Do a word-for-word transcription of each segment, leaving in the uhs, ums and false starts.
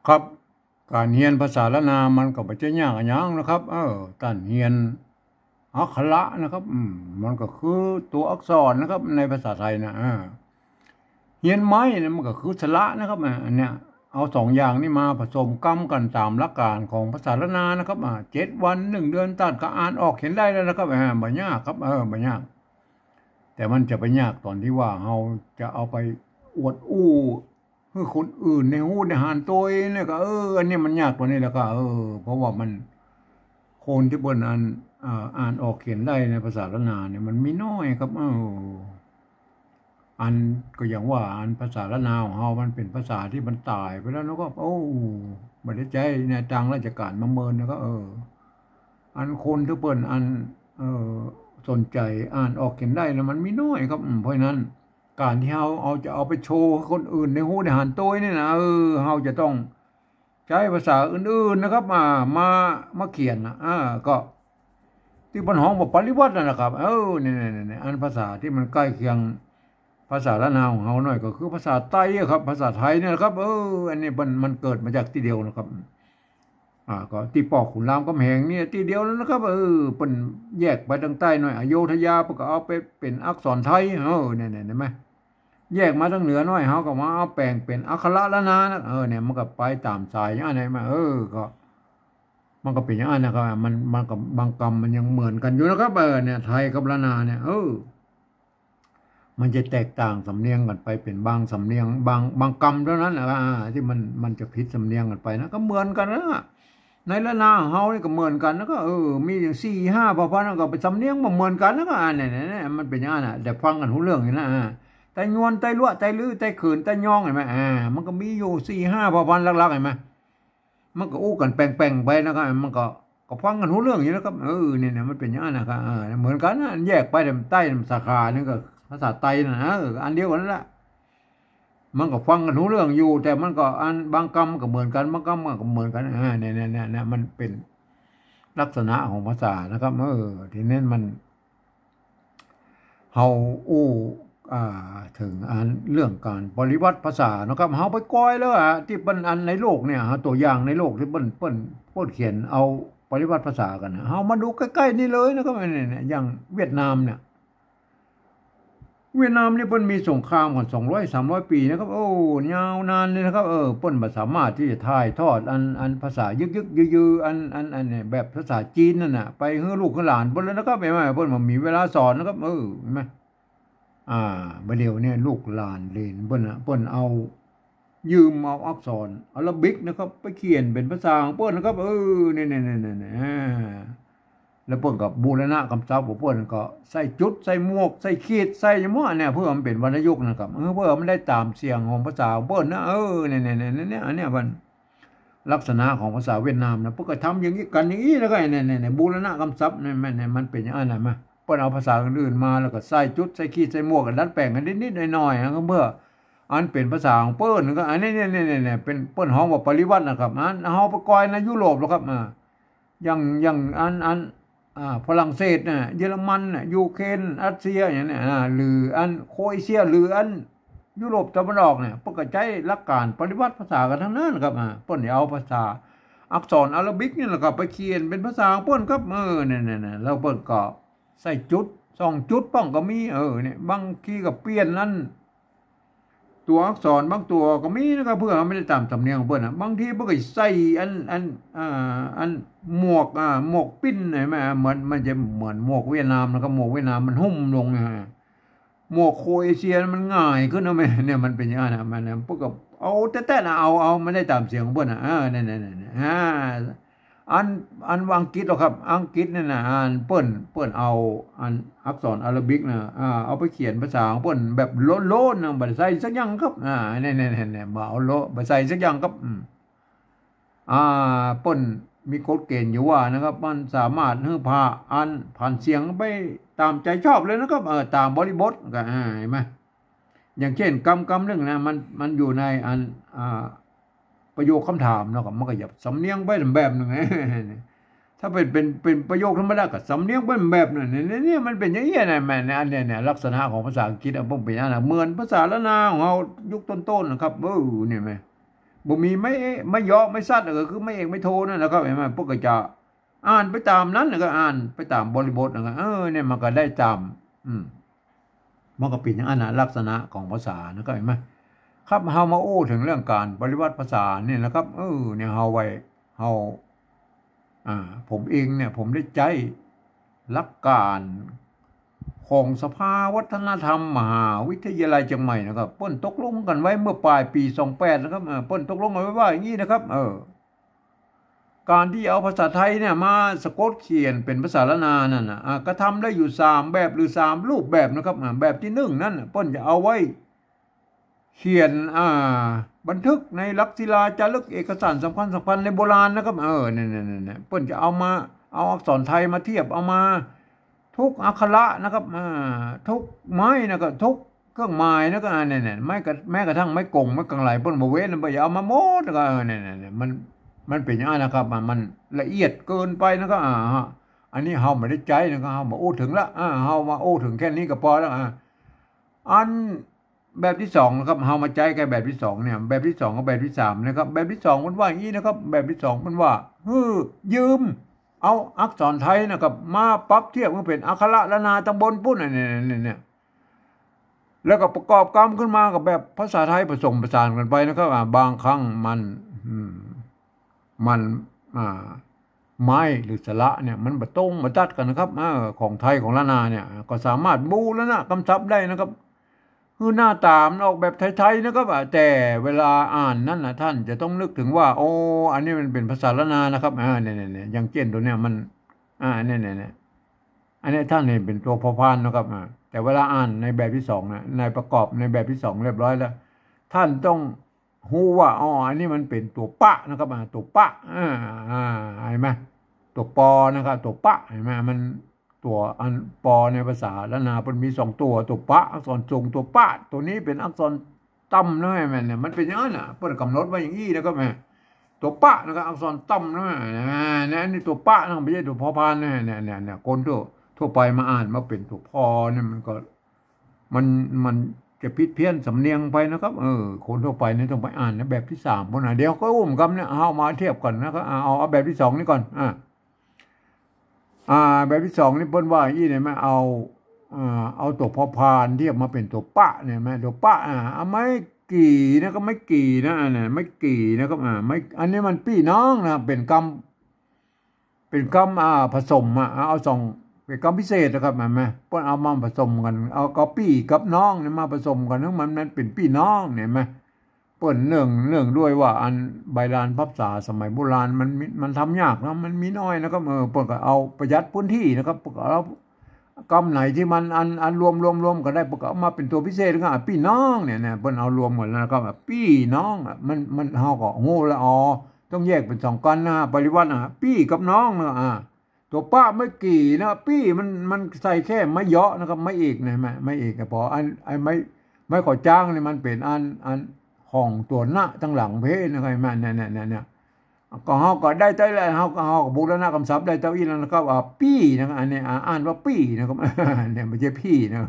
ครับ ก๋านเฮียนภาษาล้านนามันก็บ่ใจ้ยากอะหยังนะครับ เออ ต้านเฮียนอักขระนะครับ อืม มันก็คือตั๋วอักษรนะครับ ในภาษาไทยนะ เออ เฮียนไม้เนี่ยมันก็คือสระนะครับ อ่า อันเนี้ย เอาสองอย่างนี้มาผสมกำกั๋นต๋ามหลักก๋านของภาษาล้านนานะครับ อ่า เจ็ดวัน นึ่งเดือน ต้านก็อ่านออกเขียนได้แล้วนะครับ อ่า บ่ยากครับ เออ บ่ยาก แต่มันจะไปยากต๋อนตี้ว่าเฮาจะเอาไปอวดอู้หื้อคนอื่นได้ฮู้ได้หันโตยเนี่ยก็ เออ อันนี้มันยากกว่านี้แล้วก็ เออ เพราะว่ามัน คนตี้เปิ้นอ่าน อ่า อ่านออกเขียนได้ในภาษาล้านนาเนี่ยมันมีน้อยครับ เออ อันก็อย่างว่าอันภาษาล้านนาของเฮามันเป๋นภาษาตี้มันต๋ายไปแล้วเนาะครับ โอ้ บ่ได้ใจ๊ในตางราชก๋านมาเมินนะครับ เออ อันคนตี้เปิ้นอัน เออ สนใจ๋อ่านออกเขียนได้นะมันมีน้อยครับ อืม เพราะฉะนั้น ก๋านตี้เฮาเอา จะเอาไปโชว์หื้อคนอื่นได้ฮู้ได้หันโตยเนี่ยนะ เออ เฮาจะต้องใจ๊ภาษาอื่นๆ นะครับ มา มา มาเขียนนะ อ่า ก็ตี้เปิ้นฮ้องว่าปริวรรตนั่นแหละครับ เออ เนี่ยๆๆ อันภาษาตี้มันใก้เคียงภาษาล้านนาของเฮาหน่อยก็คือภาษาไตอะครับ ภาษาไทยเนี่ยแหละครับ เออ อันนี้มัน มันเกิดมาจากตี้เดียวนะครับ อ่า ก็ตี้ป้อขุนรามคำแหงเนี่ยตี้เดียวแล้วนะครับ เออ เปิ้นแยกไปตางใต้หน่อย อโยธยา เปิ้นก็เอาไปเป๋นอักษรไทย เออ เนี่ยๆ หันก่อ แยกมาตางเหนือหน่อย เฮาก็มาเอาแป๋งเป๋นอักขระล้านนานะ เออ เนี่ย มันก็ไปต๋ามสายอย่างนั้นมา เออ ก็ มันก็เป๋นอย่างนั้นนะครับ มัน มันก็บางกำมันยังเหมือนกั๋นอยู่นะครับ เออ เนี่ย ไทยกับล้านนาเนี่ย เออ มันจะแตกต่างสำเนียงกั๋นไปเป๋นบางสำเนียง บาง บางกำเท่านั้นนะ อ่า ตี้มัน มันจะผิดสำเนียงกั๋นไปนะ ก็เหมือนกั๋นนะ ในล้านนาของเฮานี่ก็เหมือนกั๋นนะ ก็ เออ มีอย่างสี่ห้าเผ่าพันธุ์ ก็เป๋นสำเนียงบ่เหมือนกั๋นนะ ก็ อ่า เนี่ยๆๆ มันเป๋นอย่างนั้นน่ะ แต่ฟังกั๋นฮู้เรื่องอยู่นะ อ่า ไตยวน ไตลัว ไตลื้อ ไตเขิน ไตยอง หันก่อ อ่า มันก็มีอยู่สี่ห้าเผ่าพันธุ์หลักๆ หันก่อ มันก็อู้กั๋นแป่งๆ ไปนะครับ มันก็ ก็ฟังกั๋นฮู้เรื่องอยู่นะครับ เออ เนี่ยๆ มันเป๋นอย่างนั้นนะครับ เออ เหมือนกั๋นนะ แยกไปตางใต้สาขานึ่งก็ภาษาไตนะ เออ อันเดียวกั๋นนั่นแหละ มันก็ฟังกั๋นฮู้เรื่องอยู่ แต่มันก็อัน บางกำก็เหมือนกั๋น บางกำก็เหมือนกั๋น อ่า เนี่ยๆๆๆ มันเป๋นลักษณะของภาษานะครับ เออ ทีนี้มัน เฮาอู้ อ่า เถิงอันเรื่องก๋านปริวรรตภาษานะครับ เฮาไปก้อยแล้วอะ ตี้เปิ้นอันในโลกเนี่ย เฮาตั๋วอย่างในโลกตี้เปิ้น เปิ้น เปิ้นเขียนเอาปริวรรตภาษากั๋นนะ เฮามาดูใก้ๆ นี่เลยนะครับ เนี่ยๆๆ อย่างเวียดนามเนี่ย เวียดนามนี่เปิ้นมีสงครามกั๋นสองร้อยสามร้อยปี๋นะครับ โอ้ ยาวนานเลยนะครับ เออ เปิ้นบ่สามารถตี้จะถ่ายทอดอัน อันภาษายึกๆ ยือๆ อัน อัน อันเนี่ย แบบภาษาจีนนั่นน่ะ ไปหื้อลูกหื้อหลานเปิ้นแล้วนะครับ หันก่อ เปิ้นบ่มีเวลาสอนนะครับ เออ หันก่อ อ่า บ่าเดี่ยวเนี่ยลูกหลานเหลนเปิ้นน่ะ เปิ้นเอา ยืมเอาอักษรอาหรับบิกนะครับ ไปเขียนเป๋นภาษาของเปิ้นนะครับ เออ เนี่ยๆๆๆ อ่า แล้วเปิ้นก็บูรณะกำศัพท์ของเปิ้น ก็ใส่จุด ใส่หมวก ใส่ขีด ใส่หยังหมดเนี่ย เพื่อมันเป๋นวรรณยุกต์นะครับ เออ เพื่อมันได้ต๋ามเสียงของภาษาของเปิ้นนะ เออ เนี่ยๆๆๆ อันเนี้ยมัน ลักษณะของภาษาเวียดนามนะ เปิ้นก็ทำอย่างนี้กั๋นอย่างนี้ แล้วก็เนี่ยๆๆ บูรณะกำศัพท์เนี่ย มัน เนี่ย มันเป๋นอย่างนั้นน่ะ มา เปิ้นเอาภาษาอื่นๆ มา แล้วก็ใส่จุด ใส่ขีด ใส่หมวก ดัดแป๋งกั๋นนิดๆ หน่อยๆ นะ ก็เพื่ออันเป๋นภาษาของเปิ้น ก็อันนี้ เนี่ยๆๆๆ เป๋น เปิ้นฮ้องว่าปริวรรตนะครับ อันเฮาไปก้อยในยุโรปแล้วครับ อ่า อย่าง อย่างอัน อัน อ่า ฝรั่งเศสน่ะ เยอรมันน่ะ ยูเครน รัสเซีย อย่างเนี้ย อ่า หรืออันโครเอเชีย หรืออันยุโรปตะวันออกเนี่ย เปิ้นก็ใจ๊หลักก๋านปริวรรตภาษากั๋นตังนั้นครับ อ่า เปิ้นเอาภาษาอักษรอาหรับบิกนี่แหละครับ ไปเขียนเป๋นภาษาของเปิ้นครับ เออ เนี่ยๆๆ แล้วเปิ้นก็ใส่จุด สองจุดป้องก็มี เออ เนี่ย บางทีก็เปลี่ยนอัน ตั๋วอักษรบางตั๋วก็มีนะครับ เพื่อมันได้ต๋ามสำเนียงของเปิ้นน่ะ บางทีเปิ้นก็ใส่อัน อัน อ่า อันหมวก อ่า หมวกปิ้น หันก่อ เหมือน มันจะเหมือนหมวกเวียดนามนะครับ หมวกเวียดนามมันหุ้มลงนะฮะ หมวกโครเอเชียมันหงายขึ้นนะแม่ เนี่ย มันเป๋นอย่างนั้นน่ะ มันน่ะ เปิ้นก็เอาแต๊ๆ น่ะ เอา เอา มันได้ต๋ามเสียงของเปิ้นน่ะ เออ เนี่ยๆๆๆ อ่า อัน อันว่าอังกฤษหรอกครับ อังกฤษเนี่ยน่ะ อันเปิ้น เปิ้นเอาอันอักษรอาหรับบิกน่ะ อ่า เอาไปเขียนภาษาของเปิ้นแบบโล้นๆ น่ะ บ่ได้ใส่สักอย่างครับ อ่า เนี่ยๆๆๆ บ่เอาโล้ บ่ใส่สักอย่างครับ อืม อ่า เปิ้นมีกฎเกณฑ์อยู่ว่านะครับ มันสามารถหื้อผ่า อันผันเสียงไปต๋ามใจ๋ชอบเลยนะครับ เออ ต๋ามบริบทก็ อ่า หันก่อ อย่างเช่น กำ กำนึ่งนะ มัน มันอยู่ในอัน อ่า ประโยคคำถามเนาะครับ มันก็จะสำเนียงไปแบบนึ่ง ถ้าเป๋น เป๋น เป๋นประโยคธรรมดาก็สำเนียงไปแบบนึ่ง เนี่ย เนี่ย มันเป๋นอย่างเงี้ยนะ แม่น อันเนี้ย เนี่ย ลักษณะของภาษาอังกฤษอะ มันเป๋นอย่างนั้นนะ เหมือนภาษาล้านนาของเฮายุคต้นๆ นะครับ เออ เนี่ยแม่น บ่มีไม้เอะ ไม้เยาะ ไม้สัตว์ ก็คือไม้เอกไม้โทนั่นนะครับ หันก่อ เปิ้นก็จะอ่านไปต๋ามนั้น ก็อ่านไปต๋ามบริบทนะครับ เออ เนี่ยมันก็ได้ต๋าม อืม มันก็เป๋นอย่างนั้นนะ ลักษณะของภาษานะครับ หันก่อ ครับ เฮามาอู้เถิงเรื่องก๋านปฏิวัติภาษานี่นะครับ เออ เนี่ยเฮาไว้ เฮา อ่า ผมเองเนี่ย ผมได้ใจ๊หลักก๋านของสภาวัฒนธรรมมหาวิทยาลัยเจียงใหม่นะครับ เปิ้นตกลงกั๋นไว้เมื่อป๋ายปี๋สองแปดนะครับ อ่า เปิ้นตกลงกั๋นไว้ว่าอย่างนี้นะครับ เออ ก๋านตี้เอาภาษาไทยเนี่ยมาสะกดเขียนเป๋นภาษาล้านนานั่นน่ะ อ่า กระทำได้อยู่สามแบบหรือสามรูปแบบนะครับ อ่า แบบตี้นึ่งนั้นน่ะ เปิ้นจะเอาไว้ เขียน อ่า บันทึกในหลักศิลาจารึกเอกสารสำคัญสำคัญในโบราณนะครับ เออ เนี่ย เนี่ย เนี่ย เนี่ย เปิ้นจะเอามา เอาอักษรไทยมาเทียบ เอามาทุกอักขระนะครับ อ่า ทุกไม้นะครับ ทุกเครื่องหมายนะครับ อ่า เนี่ย เนี่ย ไม้กระ แม้กระทั่งไม้กง ไม้กังไหล เปิ้นบ่เว้นนะ เปิ้นจะเอามาหมดนะครับ เออ เนี่ย เนี่ย เนี่ย มัน มันเป๋นอย่างนั้นนะครับ มัน มันละเอียดเกินไปนะครับ อ่า ฮะ อันนี้เฮาบ่ได้ใจ๊นะครับ เฮาบ่อู้เถิงละ อ่า เฮามาอู้เถิงแค่นี้ก็ปอแล้ว อ่า อันแบบตี้สองนะครับ เฮามาใจ๊แค่แบบตี้สองเนี่ย แบบตี้สองกับแบบตี้สามนะครับ แบบตี้สองเปิ้นว่าอย่างนี้นะครับ แบบตี้สองเปิ้นว่า หื้อยืมเอาอักษรไทยนะครับ มาปรับเทียบหื้อเป๋นอักขระล้านนาตังบนปู๊น เนี่ย เนี่ย เนี่ย เนี่ย แล้วก็ประกอบกำขึ้นมากับแบบภาษาไทยผสมผสานกั๋นไปนะครับ อ่า บางครั้งมัน อืม มัน อ่า ไม้หรือสระเนี่ย มันบ่ตรงบ่ตัดกั๋นนะครับ เออ ของไทยของล้านนาเนี่ย ก็สามารถบูรณะกำศัพท์ได้นะครับ คือหน้าต๋ามันออกแบบไทยๆ นะครับ อ่า แต่เวลาอ่านนั้นน่ะ ท่านจะต้องนึกเถิงว่า โอ้ อันนี้มันเป๋นภาษาล้านนานะครับ อ่า เนี่ย เนี่ย เนี่ย อย่างเจ้นตั๋วเนี่ยมัน อ่า เนี่ย เนี่ย เนี่ย อันนี้ท่านเห็นเป๋นตั๋วพอพานนะครับ อ่า แต่เวลาอ่านในแบบตี้สองนะ ในประกอบในแบบตี้สองเรียบร้อยแล้ว ท่านต้องฮู้ว่า อ๋อ อันนี้มันเป๋นตั๋วปะนะครับ อ่า ตั๋วปะ อ่า อ่า หันก่อ ตั๋วปอนะครับ ตั๋วปะ หันก่อ มันตั๋วอันปอในภาษาล้านนาเปิ้นมีสองตั๋ว ตั๋วปะ อักษรสูง ตั๋วปะ ตั๋วนี้เป๋นอักษรต่ำนะ หันก่อ เนี่ย มันเป๋นอย่างนั้นน่ะ เปิ้นกำหนดไว้อย่างอี้นะครับ ตั๋วปะนะครับ อักษรต่ำนะ อ่า เนี่ย อันนี้ตั๋วปะนะ บ่ใจ้ตั๋วพอพานนะ เนี่ย เนี่ย เนี่ย คนทั่ว ทั่วไปมาอ่านมาเป๋นตั๋วพอเนี่ย มันก็ มัน มันจะผิดเพี้ยนสำเนียงไปนะครับ เออ คนทั่วไปเนี่ยต้องไปอ่านในแบบตี้สามปู๊นนะ เดี๋ยวก็อู้กำเนี่ย เฮามาเทียบกั๋นนะครับ อ่า เอา เอาแบบตี้สองนี่ก่อน อ่า อ่า แบบตี้สองนี่เปิ้นว่าอี้เนี่ย มาเอา อ่า เอาตั๋วพอพานเทียบมาเป๋นตั๋วปะเนี่ย มาตั๋วปะ อ่า เอาไม้กี่นะ ก็ไม้กี่นะ อันเนี่ย ไม้กี่นะครับ อ่า ไม้ อันนี้มันปี้น้องนะ เป๋นกำ เป๋นกำ อ่า ผสมอะ เอาสอง เป๋นกำพิเศษนะครับ หันก่อ เปิ้นเอามาผสมกั๋น เอากับปี้กับน้องเนี่ยมาผสมกั๋น หื้อมัน มันเป๋นปี้น้องเนี่ย หันก่อ เปิ้นเนื่อง เนื่องด้วยว่าอันใบลานพับสาสมัยโบราณมันมี มันทำยากนะ มันมีน้อยนะครับ เออ เปิ้นก็เอาประหยัดพื้นที่นะครับ เปิ้นก็เอากำไหนตี้มันอัน อันรวม รวม รวมกั๋นได้ เปิ้นก็เอามาเป๋นตั๋วพิเศษ ก็ปี้น้องเนี่ย เนี่ย เปิ้นเอารวมกั๋นแล้วนะครับ ปี้น้องอะ มัน มัน เฮาก็ฮู้แล้ว อ๋อ ต้องแยกเป๋นสองกั๋นนะ ปริวรรตนะ ปี้กับน้องนะ อ่า ตั๋วปะไม้กี่นะ ปี้มัน มันใส่แค่ไม้เยาะนะครับ ไม้เอกนะ ไม้ ไม้เอกก็ปอ อัน ไอ้ไม้ ไม้ขอจ้างเนี่ยมันเป๋นอัน อันของตั๋วนะตังหลังเพ้นะครับ หันก่อ เนี่ย เนี่ย เนี่ย เนี่ย ก็เฮาก็ได้เต้าอี้แล้ว เฮาก็ เฮาก็บูรณะกำศัพท์ได้เต้าอี้แล้วนะครับ อ่า ปี้นะครับ อันนี้ อ่า อ่านว่าปี้นะครับ เนี่ย บ่ใจ้พี่นะ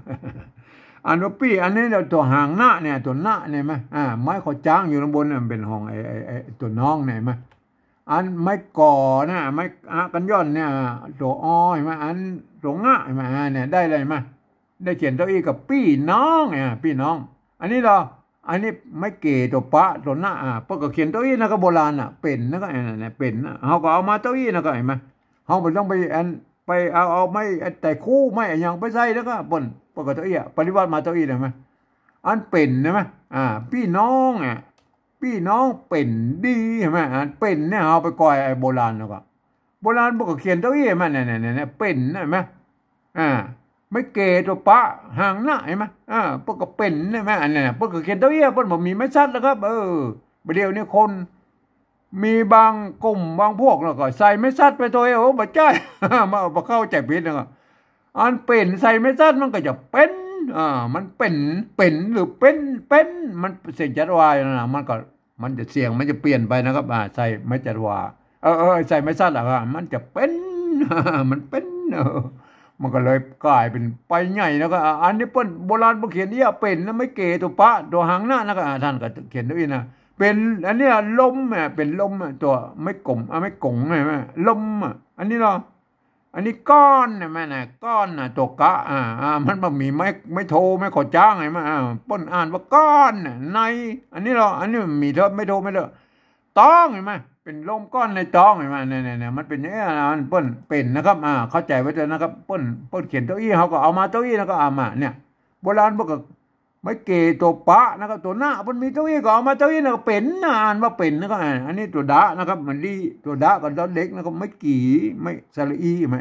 อ่านว่าปี้ อันนี้ตั๋วหางนะเนี่ย ตั๋วนะเนี่ย หันก่อ อ่า ไม้ขอจ้างอยู่ตังบนเนี่ย มันเป๋นของไอ้ ไอ้ ไอ้ตั๋วน้องเนี่ย หันก่อ อันไม้ก่อนะ ไม้อะกัญญอนเนี่ย ตั๋วออ หันก่อ อันตั๋วงะ หันก่อ อ่า เนี่ย ได้เลย หันก่อ ได้เขียนเต้าอี้กับปี้น้องเนี่ย ปี้น้อง อันนี้เหรอ อันนี้ไม้เก๋ ตั๋วปะ ตั๋วนะ อ่า เปิ้นก็เขียนเต้าอี้นะ ก็โบราณน่ะ เป๋นนะ ก็ อ่า เนี่ย เป๋นนะ เฮาก็เอามาเต้าอี้นะ ก็หันก่อ เฮาบ่ต้องไปอัน ไปเอา เอาไม้ไต่คู่ ไม้อะหยังไปใส่แล้วก็เปิ้น เปิ้นก็เต้าอี้อะ ปริวรรตมาเต้าอี้ หันก่อ อันเป๋น หันก่อ อ่า ปี้น้องอะ ปี้น้องเป๋นดี หันก่อ อันเป๋นเนี่ย เฮาไปก่อยไอ้โบราณแล้วก็ โบราณเปิ้นก็เขียนเต้าอี้ หันก่อ เนี่ย เนี่ย เนี่ย เนี่ย เป๋น หันก่อ อ่า ไม้เก๋ ตั๋วปะ หางนะ หันก่อ อ่า เปิ้นก็เป๋น หันก่อ อันเนี้ย เปิ้นก็เขียนเต้าอี้ เปิ้นบ่มีไม้สัตว์แล้วครับ เออ บ่าเดี่ยวนี้คน มีบางกลุ่มบางพวกแล้วก็ใส่ไม้สัตว์ไปโตย โอ้ บ่ใจ้ มาเอา บ่เข้าใจ๋ผิดแล้วก็ อันเป๋นใส่ไม้สัตว์มันก็จะเป๋น อ่า มันเป๋น เป๋นหรือเป๋น เป๋น มันเสียงจัดวาอยู่นะ มันก็ มันจะเสียงมันจะเปลี่ยนไปนะครับ อ่า ใส่ไม้จัดวา เออ เออ ใส่ไม้สัตว์อะครับ มันจะเป๋น มันเป๋น เออ มันก็เลยก๋ายเป๋นไปใหญ่แล้วก็ อ่า อันนี้เปิ้นโบราณเปิ้นเขียนอี้อะ เป๋นนะ ไม้เก๋ ตั๋วปะ ตั๋วหางนะ แล้วก็ อ่า ท่านก็เขียนเต้าอี้นะ ป๋น อันเนี้ย ลมอะ เป๋นลมอะ ตั๋วไม้ก๋ม อ่ะ ไม้ก๋ง หันก่อ ลมอะ อันนี้ลอ อันนี้ก้อนนะแม่นะ ก้อนนะ ตั๋วกะ อ่า อ่า มันบ่มีไม้ ไม้โท ไม้ขอจ๊าง หันก่อ อ่า เปิ้นอ่านว่าก้อนน่ะ ใน อันนี้ลอ อันนี้มันมีเถอะ ไม้โท ไม้เถอะ ต๊อง หันก่อ เป๋นลมก้อนในต๊อง หันก่อ เนี่ย เนี่ย เนี่ย มันเป๋นอย่างเงี้ยนะ มันเปิ้นเป๋นนะครับ อ่า เข้าใจ๋ไว้เถอะนะครับ เปิ้น เปิ้นเขียนเต้าอี้ เฮาก็เอามาเต้าอี้ แล้วก็เอามา เนี่ย โบราณเปิ้นก็ ไม้เก๋ตั๋วปะนะครับ ตั๋วนะ เปิ้นมีเต้าอี้ก็เอามาเต้าอี้นะ ก็เป๋นนะ อ่านว่าเป๋นนะครับ อ่า อันนี้ตั๋วดะนะครับ มันดี ตั๋วดะกับดอเด็กนะครับ ไม้กี่ ไม้สระอี ไม้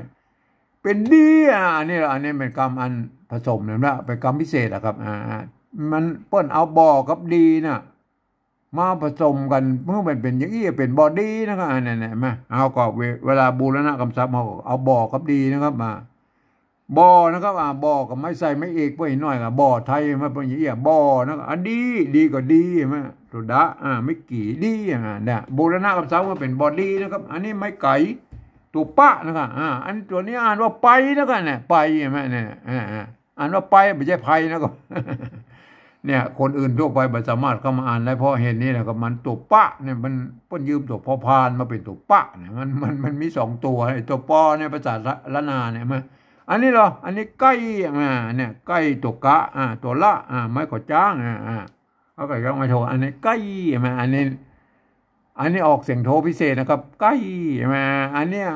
เป๋นดี อ่า อันนี้ละ อันนี้เป๋นกำอันผสมนะ เป๋นกำพิเศษอะครับ อ่า อ่า มันเปิ้นเอาบ่อกับดีน่ะ มาผสมกั๋น เพื่อมันเป๋นอย่างอี้ เป๋นบ่อดีนะครับ อ่า เนี่ย เนี่ย มา เฮาก็เว เวลาบูรณะกำศัพท์ เฮาก็เอาบ่อกับดีนะครับ มา บ่อนะครับ อ่า บ่อกับไม้ใส่ไม้เอก พวกนี้หน่อยก็บ่อไทย มาเป๋นอย่างอี้ บ่อนะครับ อ่ะ ดี ดีก็ดี หันก่อ ตั๋วดะ อ่า ไม้กี่ดี อ่า เนี่ย บูรณะกำศัพท์ก็เป๋นบ่อดีนะครับ อันนี้ไม้ไก๋ ตั๋วปะนะครับ อ่า อันตั๋วนี้อ่านว่าไปนะครับ เนี่ย ไป หันก่อ เนี่ย อ่า อ่า อ่านว่าไป บ่ใจ้ไปนะครับ เนี่ย คนอื่นทั่วไปบ่สามารถเข้ามาอ่านได้ เพราะเหตุนี้แหละครับ มันตั๋วปะเนี่ย มัน เปิ้นยืมตั๋วพอพานมาเป๋นตั๋วปะเนี่ย มัน มัน มันมีสองตั๋ว ไอ้ตั๋วปอเนี่ย ภาษาละนาเนี่ย มา อันนี้ลอ อันนี้ไก้ อ่า เนี่ย ไก้ตั๋วกะ อ่า ตั๋วละ อ่า ไม้ขอจ๊าง อ่า อ่า เขาก็ยังไม่โท อันนี้ไก้ หันก่อ อันนี้ อันนี้ออกเสียงโทพิเศษนะครับ ไก้ หันก่อ อันเนี้ย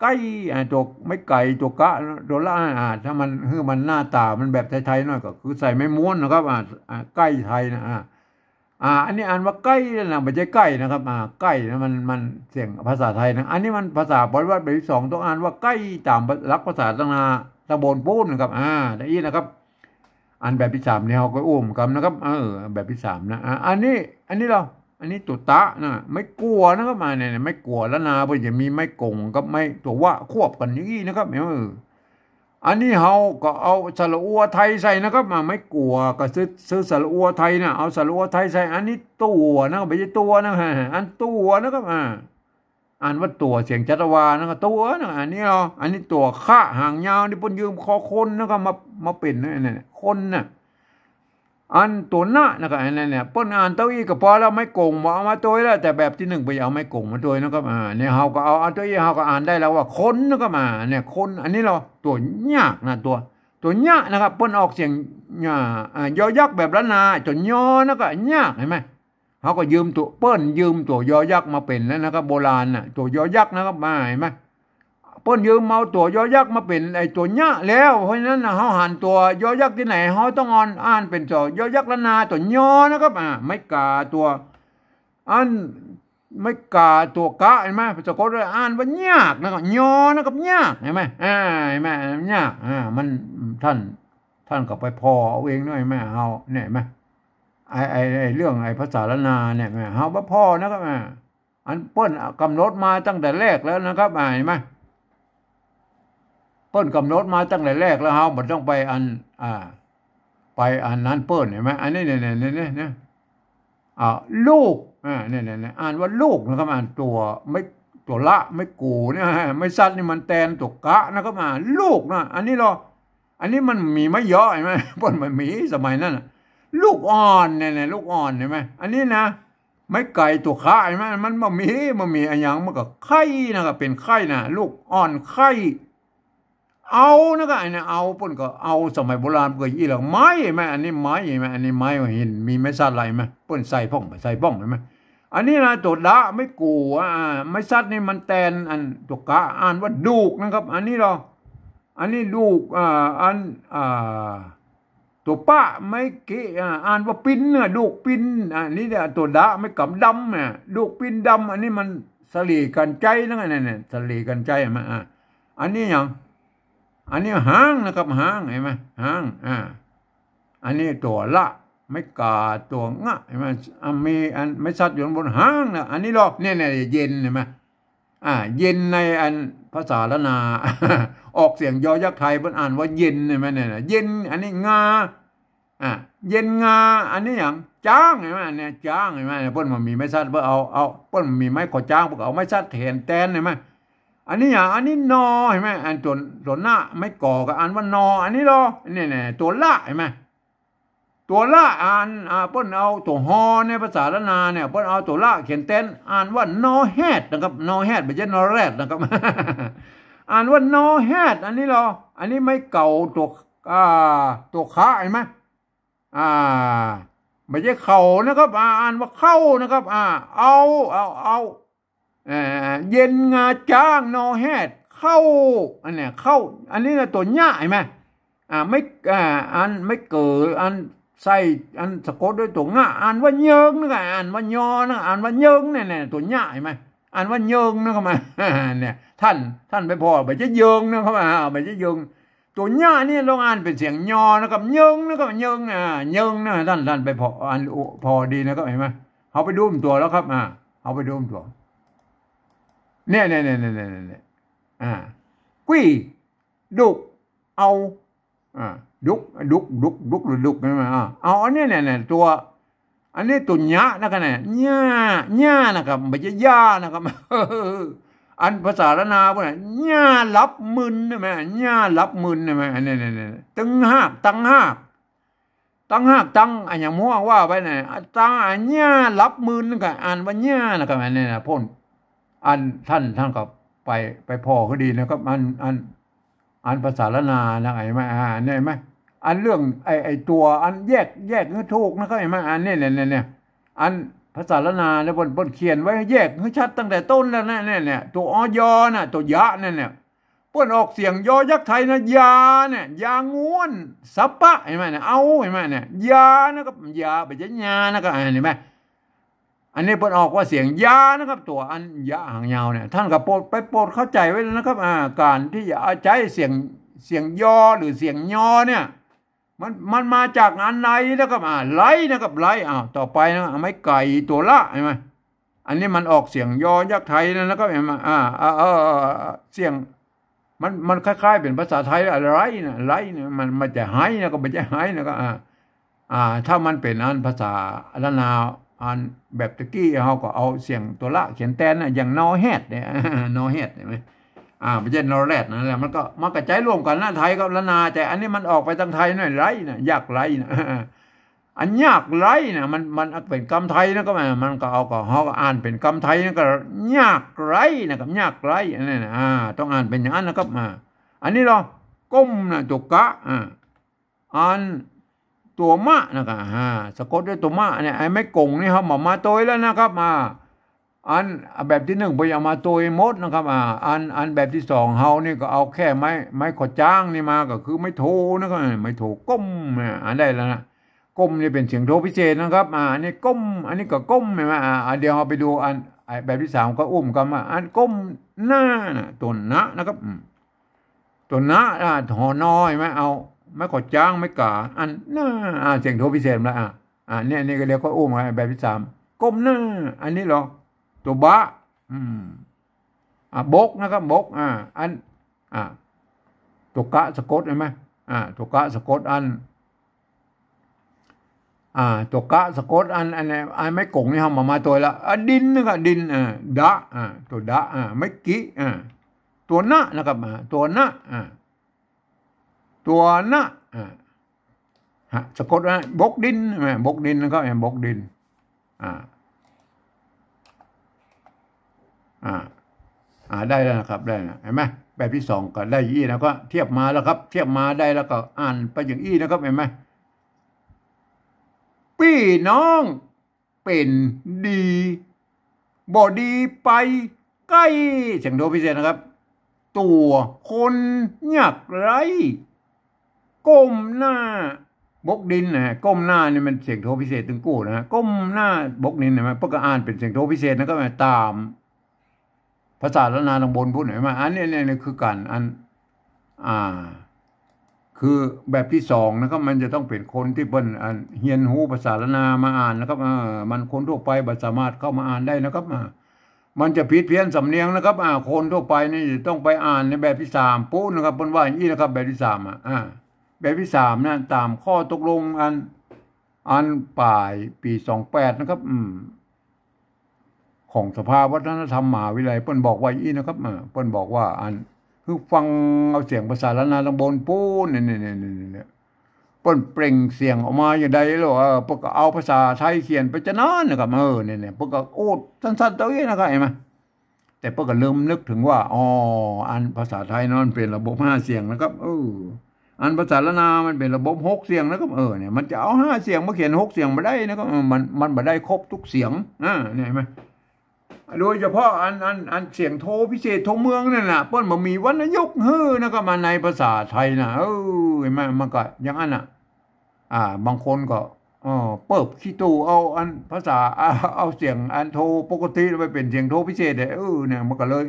ไก้ อ่า ตั๋วไม้ไก๋ ตั๋วกะ ตั๋วละ อ่า ถ้ามัน หื้อมันหน้าต๋ามันแบบไทยๆ หน่อย ก็คือใส่ไม้ม้วนนะครับ อ่า อ่า ไก้ไทยนะ อ่า อ่า อันนี้อ่านว่าไก้นะ บ่ใจ้ไก่นะครับ อ่า ไก้นะ มัน มันเสียงภาษาไทยนะ อันนี้มันภาษาปริวรรตแบบที่สอง ต้องอ่านว่าไก้ต๋ามหลักภาษาตางนาตะบนปู๊นนะครับ อ่า อย่างอี้นะครับ อันแบบที่สามนี่เฮาก็อู้เหมือนกั๋นนะครับ เออ แบบที่สามนะ อ่า อันนี้ อันนี้ลอ อันนี้ตั๋วตะนะ ไม้กั๋วนะครับ อ่า เนี่ย เนี่ย ไม้กั๋วละนา เปิ้นจะมีไม้ก๋งกับไม้ตั๋ววะควบกั๋นอย่างอี้นะครับ เออ อันนี้เฮาก็เอาสระอัวไทยใส่นะครับ อ่า ไม้กั๋วก็ใส่ ใส่สระอัวไทยนะ เอาสระอัวไทยใส่ อันนี้ตั๋วนะครับ บ่ใจ้ตั๋วนะ อันตั๋วนะครับ อ่า อ่านว่าตั๋ว เสียงจัตวานะครับ ตั๋วนะ อันนี้ลอ อันนี้ตั๋วคะ หางยาว นี่เปิ้นยืมคอคนนะครับ มา มาเป๋นนะ เนี่ย คนน่ะ อันตั๋วนะนะครับ อันนั้นเนี่ย เปิ้นอ่านเต้าอี้ก็ปอแล้ว ไม้ก๋งบ่เอามาตวยแล้ว แต่แบบที่นึ่งไปเอาไม้ก๋งมาตวยนะครับ อ่า เนี่ยเฮาก็เอา เอาเต้าอี้เฮาก็อ่านได้แล้วว่าคนนะครับ อ่า เนี่ยคน อันนี้ลอ ตั๋วยากนะ ตั๋ว ตั๋วเยียะนะครับ เปิ้นออกเสียง อ่า อ่า ยอยักษ์แบบล้านนา ตั๋วยอนะครับ ยาก หันก่อ เฮาก็ยืมตั๋ว เปิ้นยืมตั๋วยอยักษ์มาเป๋นแล้วนะครับ โบราณน่ะ ตั๋วยอยักษ์นะครับ มา หันก่อ เปิ้นยืมเอาตั๋วยอยักษ์มาเป๋นไอ้ตั๋วเยียะแล้ว เพราะฉะนั้นน่ะ เฮาหันตั๋วยอยักษ์ตี้ไหน เฮาต้องอ่าน อ่านเป๋นตั๋วยอยักษ์ล้านนา ตั๋วยอนะครับ อ่า ไม้ก๋าตั๋ว อัน ไม้ก๋าตั๋วกะ หันก่อ ภาษาสะกดอ่านว่าเยียะนะครับ ยอนะครับ เยียะ หันก่อ อ่า หันก่อ เยียะ อ่า มัน ท่าน ท่านก็ไปผ่อเอาเองเนาะ หันก่อ เฮา เนี่ย หันก่อ ไอ้ ไอ้ ไอ้เรื่องไอ้ภาษาล้านนาเนี่ย หันก่อ เฮาบ่ผ่อนะครับ อ่า อันเปิ้นกำหนดมาตั้งแต่แรกแล้วนะครับ อ่า หันก่อ เปิ้นกำหนดมาตั้งแต่แรกแล้ว เฮาบ่ต้องไปอัน อ่า ไปอันนั้นเปิ้น หันก่อ อันนี้ เนี่ย เนี่ย เนี่ย เนี่ย อ่า ลูก อ่า เนี่ย เนี่ย เนี่ย อ่านว่าลูกนะครับ อ่านตั๋วไม้ ตั๋วละ ไม้กู๋เนี่ย ไม้สัตว์นี่มันแตนตั๋วกะนะครับ อ่า ลูกนะ อันนี้ลอ อันนี้มันมีไม้ยอ หันก่อ เปิ้นบ่มีสมัยนั้นน่ะ ลูกอ่อนเนี่ย เนี่ย ลูกอ่อน หันก่อ อันนี้นะ ไม้ไก๋ตั๋วคะ หันก่อ มันบ่มี บ่มีอะหยัง มันก็ไข่นะครับ เป๋นไข่นะ ลูกอ่อนไข่ เอานะครับ อันนี้เอา เปิ้นก็เอา สมัยโบราณเปิ้นก็อี้ละไม้ หันก่อ อันนี้ไม้ หันก่อ อันนี้ไม้ หันก่อ มีไม้สัตว์ลาย หันก่อ เปิ้นใส่พ่อง ใส่พ่อง หันก่อ อันนี้นะ ตั๋วดะ ไม้กู๋ อ่า ไม้สัตว์นี่มันแตนอันตั๋วกะ อ่านว่าดูกนะครับ อันนี้ลอ อันนี้ดูก อ่า อัน อ่า ตั๋วปะ ไม้เก๋ อ่า อ่านว่าปิ้นน่ะ ดูกปิ้น อันนี้เนี่ย ตั๋วดะ ไม้ก๋ำดำน่ะ ดูกปิ้นดำ อันนี้มันสะเหล่กั๋นใจ๊นะ เนี่ย เนี่ย สะเหล่กั๋นใจ๊ หันก่อ อ่า อันนี้หยัง อันนี้หางนะครับ หาง หันก่อ หาง อ่า อันนี้ตั๋วละ ไม้ก๋าตั๋วงะ หันก่อ อ่า มีอันไม้สัตว์อยู่บนหางนะ อันนี้ลอ เนี่ย เนี่ย เย็น หันก่อ อ่า เย็นในอันภาษาล้านนา ออกเสียงยอยักษ์ไทย เปิ้นอ่านว่าเย็น หันก่อ เนี่ยนะ เย็น อันนี้งา อ่า เย็นงา อันนี้หยัง จ๊าง หันก่อ อันนี้จ๊าง หันก่อ เปิ้นบ่มีไม้สัตว์ เปิ้นเอา เอา เปิ้นบ่มีไม้ขอจ๊าง เปิ้นก็เอาไม้สัตว์แทน แตน หันก่อ อันนี้หยัง อันนี้นอ หันก่อ อันตั๋ว ตั๋วนะ ไม้ก๋อก็อ่านว่านอ อันนี้ลอ เนี่ย เนี่ย ตั๋วละ หันก่อ ตั๋วละอ่าน อ่า เปิ้นเอาตั๋วฮอในภาษาล้านนาเนี่ย เปิ้นเอาตั๋วละเขียนแตน อ่านว่านอแฮดนะครับ นอแฮด บ่ใจ้นอแรดนะครับ อ่านว่านอแฮด อันนี้เหรอ อันนี้ไม้เก๋าตั๋ว อ่า ตั๋วคะ หันก่อ อ่า บ่ใจ้เข่านะครับ อ่า อ่านว่าเข้านะครับ อ่า เอา เอา เอา เอ่อ เย็นงาจ๊าง นอแฮด เข้า อันเนี้ย เข้า อันนี้นะตั๋วยะ หันก่อ อ่า ไม้ อ่า อันไม้เก๋า อันใส่ อันสะกดด้วยตั๋วงะ อ่านว่าเยิงนะ อ่านว่ายอนะ อ่านว่าเยิงเนี่ย เนี่ย ตั๋วยะ หันก่อ อ่านว่าเยิงนะครับ เนี่ย ต้าน ต้านไปผ่อ บ่ใจ้เยิงนะครับ อ่า บ่ใจ้เยิง ตั๋วยะนี่ต้องอ่านเป๋นเสียงยอนะครับ เยิงนะครับ เยิง อ่า เยิงนะ ต้าน ต้านไปผ่อ อ่านผ่อดีนะครับ หันก่อ เฮาไปดูตั๋วแล้วครับ อ่า เฮาไปดูตั๋ว เนี่ย เนี่ย เนี่ย เนี่ย เนี่ย เนี่ย อ่า กุ้ย ดุก เอา อ่า ดุก ดุก ดุก ดุก หรือดุก นั่นน่ะ อ่า เอา อันนี้เนี่ย เนี่ย ตั๋ว อันนี้ตั๋วยะนะครับ เนี่ย ยะ ยะนะครับ บ่ใจ้ยานะครับ อันภาษาล้านนาเปิ้นน่ะ ยาหลับมึน หันก่อ ยาหลับมึน หันก่อ อันนี้เนี่ย เนี่ย ตึงหาก ตังหาก ตังหาก ตัง อะหยังมั่วว่าไปเนี่ย ตัง อะ ยาหลับมึนก็อ่านว่ายานะครับ อันนี้นะ พ่น อันต้าน ต้านก็ไป ไปผ่อก็ดีนะครับ อัน อัน อันภาษาล้านนานะ หันก่อ อ่า เนี่ย หันก่อ อันเรื่องไอ้ ไอ้ตั๋ว อันแยก แยกหื้อถูกนะครับ หันก่อ อันนี้เนี่ย เนี่ย เนี่ย อันภาษาล้านนาเนี่ย เปิ้น เปิ้นเขียนไว้แยกหื้อชัดตั้งแต่ต้นแล้วนะ เนี่ย เนี่ย ตั๋ว อยอ น่ะ ตั๋วยะนั่นเนี่ย เปิ้นออกเสียงยอยักษ์ไทยนะ ยาเนี่ย ยาง่วน สะปะ หันก่อ เนี่ย เอา หันก่อ เนี่ย ยานะครับ ยา บ่ใจ้ยานะครับ หันก่อ อันนี้เปิ้นออกว่าเสียงยานะครับ ตั๋วอันยะหางยาวเนี่ย ต้านก็โปรด ไปโปรดเข้าใจ๋ไว้เลยนะครับ อ่า ก๋านตี้จะเอาใจ๊เสียง เสียงยอหรือเสียงยอเนี่ย มัน มันมาจากอันไหนนะครับ อ่า ไรนะครับ ไร อ้าว ต่อไปนะ เอาไม้ไก่ตั๋วละ หันก่อ อันนี้มันออกเสียงยอยักษ์ไทยนะครับ หันก่อ อ่า เออ เออ เออ เสียง มัน มันคล้ายๆ เป๋นภาษาไทย อะไรนะ ไรนะ มัน มันบ่ใจ้ไหนะ ก็บ่ใจ้ไหนะ ก็ อ่า อ่า ถ้ามันเป๋นอันภาษาล้านนา อันแบบตะกี้ เฮาก็เอาเสียงตั๋วละเขียนแตนนะ อย่างนอแฮดเนี่ย นอแฮด หันก่อ อ่า บ่ใจ้นอแรด นั่นแหละ มันก็ มันก็ใจ๊ร่วมกั๋นนะ ไทยกับล้านนา แต่อันนี้มันออกไปตางไทยหน่อย ไรนะ ยากไรนะ อันยากไรนะ มัน มันเป๋นกำไทยนะ ก็มัน มันก็เอา ก็ เฮาก็อ่านเป๋นกำไทยนะ ก็ยากไรนะครับ ยากไร อันนี้นะ อ่า ต้องอ่านเป๋นอย่างนั้นนะครับ อ่า อันนี้เหรอ ก้มนะ ตั๋วกะ อ่า อันตั๋วมะนะครับ อ่า สะกดด้วยตั๋วมะเนี่ย ไอ้ไม้ก๋งนี่เฮาบ่มาตวยแล้วนะครับ อ่า อันแบบตี้นึ่งเปิ้นเอามาตวยหมดนะครับ อ่า อัน อันแบบตี้สองเฮานี่ก็เอาแค่ไม้ ไม้ขอจ๊างนี่มา ก็คือไม้โทนะครับ ไม้โท ก้ม อ่า อันได้แล้วนะ ก้มนี่เป๋นเสียงโทพิเศษนะครับ อ่า อันนี้ก้ม อันนี้ก็ก้ม หันก่อ อ่า อ่า เดี๋ยวเฮาไปดูอัน ไอ้แบบตี้สามก็อุ้มกำว่า อันก้มหน้านะ ตั๋วนะนะครับ อืม ตั๋วนะ อ่า หอนอ หันก่อ เอาไม้ขอจ๊าง ไม้ก๋า อันหน้า อ่า เสียงโทพิเศษมาแล้ว อ่า อ่า เนี่ย เนี่ยก็เรียกว่าอุ้ม อ่ะ แบบตี้สาม ก้มหน้า อันนี้เหรอ ตั๋วบะ อืม อ่า บกนะครับ บก อ่า อัน อ่า ตั๋วกะสะกดหันก่อ อ่า ตั๋วกะสะกดอัน อ่า ตั๋วกะสะกดอัน อัน อันไม้ก๋งนี่เฮาบ่มาตวยละ อ่า ดินนะครับ ดิน อ่า ดะ อ่า ตั๋วดะ อ่า ไม้กิ อ่า ตั๋วนะนะครับ อ่า ตั๋วนะ อ่า ตั๋วนะ อ่า ฮะ สะกดนะ บกดิน อ่า บกดินนะครับ อ่า บกดิน อ่า อ่า อ่า ได้แล้วนะครับ ได้แล้ว หันก่อ แบบตี้สองก็ได้อี้นะ ก็เทียบมาแล้วครับ เทียบมาได้แล้วก็อ่านไปอย่างอี้นะครับ หันก่อ ปี้น้องเป๋นดี บ่ดีไปใก้ เสียงโทพิเศษนะครับ ตั๋วคนยากไร้ ก้มหน้า บกดินนะ ก้มหน้านี่มันเสียงโทพิเศษตึงกู้นะ ก้มหน้า บกดิน หันก่อ เปิ้นก็อ่านเป๋นเสียงโทพิเศษนะครับ ต๋ามภาษาล้านนาตางบนพู้น หันก่อ อันนี้ เนี่ย เนี่ยคือก๋านอัน อ่า คือแบบตี้สองนะครับ มันจะต้องเป๋นคนตี้เปิ้น อัน เฮียนฮู้ภาษาล้านนามาอ่านนะครับ เออ มันคนทั่วไปบ่สามารถเข้ามาอ่านได้นะครับ อ่า มันจะผิดเพี้ยนสำเนียงนะครับ อ่า คนทั่วไปนี่จะต้องไปอ่านในแบบตี้สามปุ๊นะครับ เปิ้นว่าอย่างอี้นะครับ แบบตี้สาม อ่ะ อ่า แบบตี้สามนะ ต๋ามข้อตกลงอัน อันป๋ายปี๋สองแปดนะครับ อืม ของสภาวัฒนธรรมมหาวิทยาลัย เปิ้นบอกว่าอี้นะครับ อ่า เปิ้นบอกว่าอัน คือฟังเอาเสียงภาษาล้านนาตางบนปู๊น เนี่ย เนี่ย เนี่ย เนี่ย เนี่ย เปิ้นเปล่งเสียงออกมาอย่างใดลอ เออ เปิ้นก็เอาภาษาไทยเขียนไปจะนั้นนะครับ เออ เนี่ย เนี่ย เปิ้นก็อู้สั้นๆ เต้าอี้นะครับ หันก่อ แต่เปิ้นก็ลืมนึกเถิงว่า อ๋อ อันภาษาไทยนั้นเป๋นระบบห้าเสียงนะครับ เออ อันภาษาล้านนามันเป๋นระบบหกเสียงนะครับ เออ เนี่ย มันจะเอาห้าเสียงมาเขียนหกเสียงบ่ได้นะครับ เออ มัน มันบ่ได้ครบทุกเสียง อ่า เนี่ย หันก่อ โดยเฉพาะอัน อัน อันเสียงโทพิเศษโทเมืองนั่นน่ะ เปิ้นบ่มีวรรณยุกต์หื้อนะครับ มาในภาษาไทยน่ะ เออ หันก่อ มันก็อย่างนั้นน่ะ อ่า บางคนก็ เออ เปิบขี้ตู้เอาอันภาษา เอา เอาเสียงอันโทปกติไปเป๋นเสียงโทพิเศษเนี่ย เออ เนี่ย มันก็เลย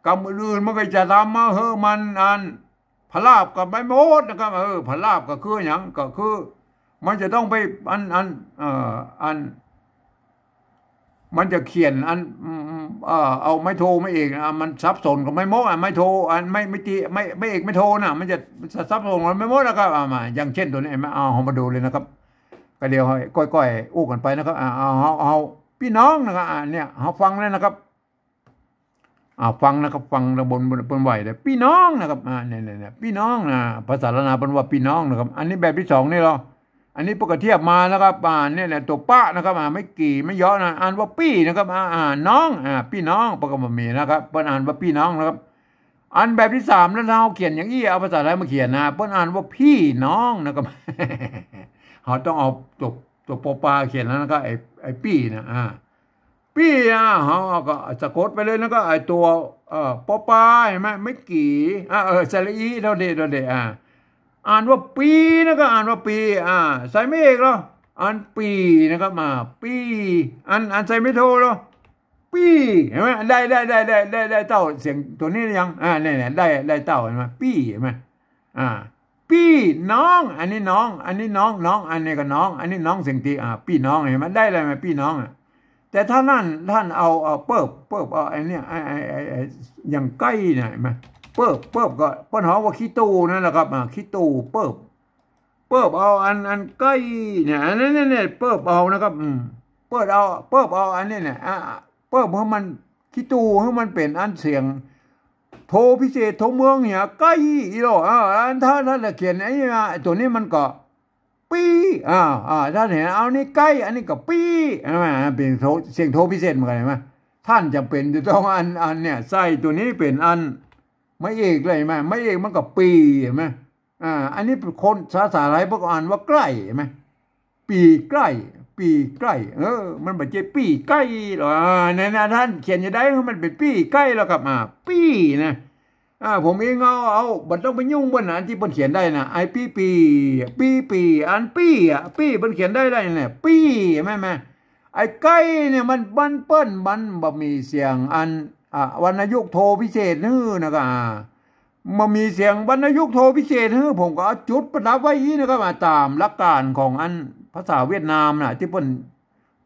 กำอื่นๆ มันก็จะทำมาหื้อมันอัน พลาบกับไม่หมดนะครับ เออ พลาบก็คือหยัง ก็คือ มันจะต้องไปอัน อัน เอ่อ อัน มันจะเขียนอัน อืม อืม เอ่อ เอาไม้โทไม้เอก อ่ะ มันสับสนกับไม้มก อ่ะ ไม้โท อันไม้ ไม้ตี ไม้ ไม้เอกไม้โทน่ะ มันจะ มันจะสับสนกันไปหมดนะครับ อ่ะ มา อย่างเช่นตัวนี้ หันก่อ เอา เอามาดูเลยนะครับ ก็เดี๋ยวให้ก้อยๆ อู้กั๋นไปนะครับ อ่ะ เอา เอา เอา ปี้น้องนะครับ อ่ะ เนี่ย เอาฟังเลยนะครับ อ่า ฟังนะครับ ฟังตะบน เปิ้นไหวเลย ปี้น้องนะครับ อ่า เนี่ย เนี่ย เนี่ย ปี้น้องนะ ภาษาล้านนาเปิ้นว่าปี้น้องนะครับ อันนี้แบบตี้สองนี่ลอ อันนี้เปิ้นก็เทียบมานะครับ อ่า เนี่ยแหละ ตั๋วปะนะครับ อ่า ไม้กี่ ไม้เยาะนะ อ่านว่าปี้นะครับ อ่า อ่า น้อง อ่า ปี้น้อง เปิ้นก็บ่มีนะครับ เปิ้นอ่านว่าปี้น้องนะครับ อันแบบตี้สามแล้ว ถ้าเฮาเขียนอย่างอี้ เอาภาษาไทยมาเขียนนะ เปิ้นอ่านว่าพี่น้องนะครับ เฮาต้องเอาตั๋ว ตั๋วปอปาเขียนแล้วนะครับ ไอ้ ไอ้ปี้นะ อ่า ปี้ อ่ะ เฮาเอาก็สะกดไปเลยนะ ก็ไอ้ตั๋ว เอ่อ ปอปา หันก่อ ไม้กี่ อ่ะ เออ สระอี โทษที โทษที อ่ะ อ่านว่าปีนะ ก็อ่านว่าปี อ่ะ ใส่ไม้เอกลอ อันปีนะครับ อ่ะ ปี อัน อันใส่ไม้โทลอ ปี้ หันก่อ ได้ ได้ ได้เต้าเสียงตั๋วนี้หรือยัง อ่ะ เนี่ย เนี่ย ได้ ได้เต้า หันก่อ ปี้ หันก่อ อ่า ปี้น้อง อันนี้น้อง อันนี้น้อง น้อง อันนี้ก็น้อง อันนี้น้องเสียงตี อ่า ปี้น้อง หันก่อ ได้เลยมาปี้น้องอ่ะ แต่ถ้าท่าน ท่านเอา เอาเปิบ เปิบ เอาไอ้เนี่ย ไอ้ ไอ้ ไอ้ ไอ้ อย่างใก้เนี่ย หันก่อ เปิบ เปิบก็ เปิ้นฮ้องว่าขี้ตู้นั่นแหละครับ อ่า ขี้ตู้ เปิบ เปิบเอาอัน อันใก้เนี่ย อันนั้นเนี่ย เปิบเอานะครับ อืม เปิบเอา เปิบเอาอันนี้เนี่ย อ่า เปิบหื้อมัน ขี้ตู้ หื้อมันเป๋นอันเสียง โทพิเศษ โทเมืองเนี่ย ใก้อี้ลอ อ่า อันถ้า ถ้าจะเขียนไอ้เนี่ย ตั๋วนี้มันก็ ปี้ อ่า อ่า ท่านหันก่อ เอานี่ใก้ อันนี้ก็ปี้ หันก่อ เป๋นโท เสียงโทพิเศษเหมือนกั๋น หันก่อ ท่านจ๋ำเป๋นจะต้องอัน อันเนี่ย ใส่ตั๋วนี้เป๋นอัน ไม้เอกเลย หันก่อ ไม้เอกมันก็ปี หันก่อ อ่า อันนี้คนภาษาไทยเปิ้นก็อ่านว่าใกล้ หันก่อ ปีใกล้ ปีใกล้ เออ มันบ่ใจ้ปี้ใก้ลอ อ่า เนี่ยนะ ท่านเขียนจะได้ มันเป๋นปี้ใก้แล้วครับ อ่า ปี้นะ อ่า ผมเองเอา เอา บ่ต้องไปยุ่งเปิ้นนะ อันตี้เปิ้นเขียนได้นะ ไอ้ปี้ปี ปี้ปี อันปี้อ่ะ ปี้เปิ้นเขียนได้ได้เนี่ย ปี้ หันก่อ ไอ้ใก้เนี่ยมัน มันเปิ้น มันบ่มีเสียงอัน อ่ะ วรรณยุกต์โทพิเศษหื้อนะครับ อ่า บ่มีเสียงวรรณยุกต์โทพิเศษหื้อ ผมก็เอาจุดประดับไว้อี้นะครับ อ่า ต๋ามหลักการของอันภาษาเวียดนามน่ะ ตี้เปิ้น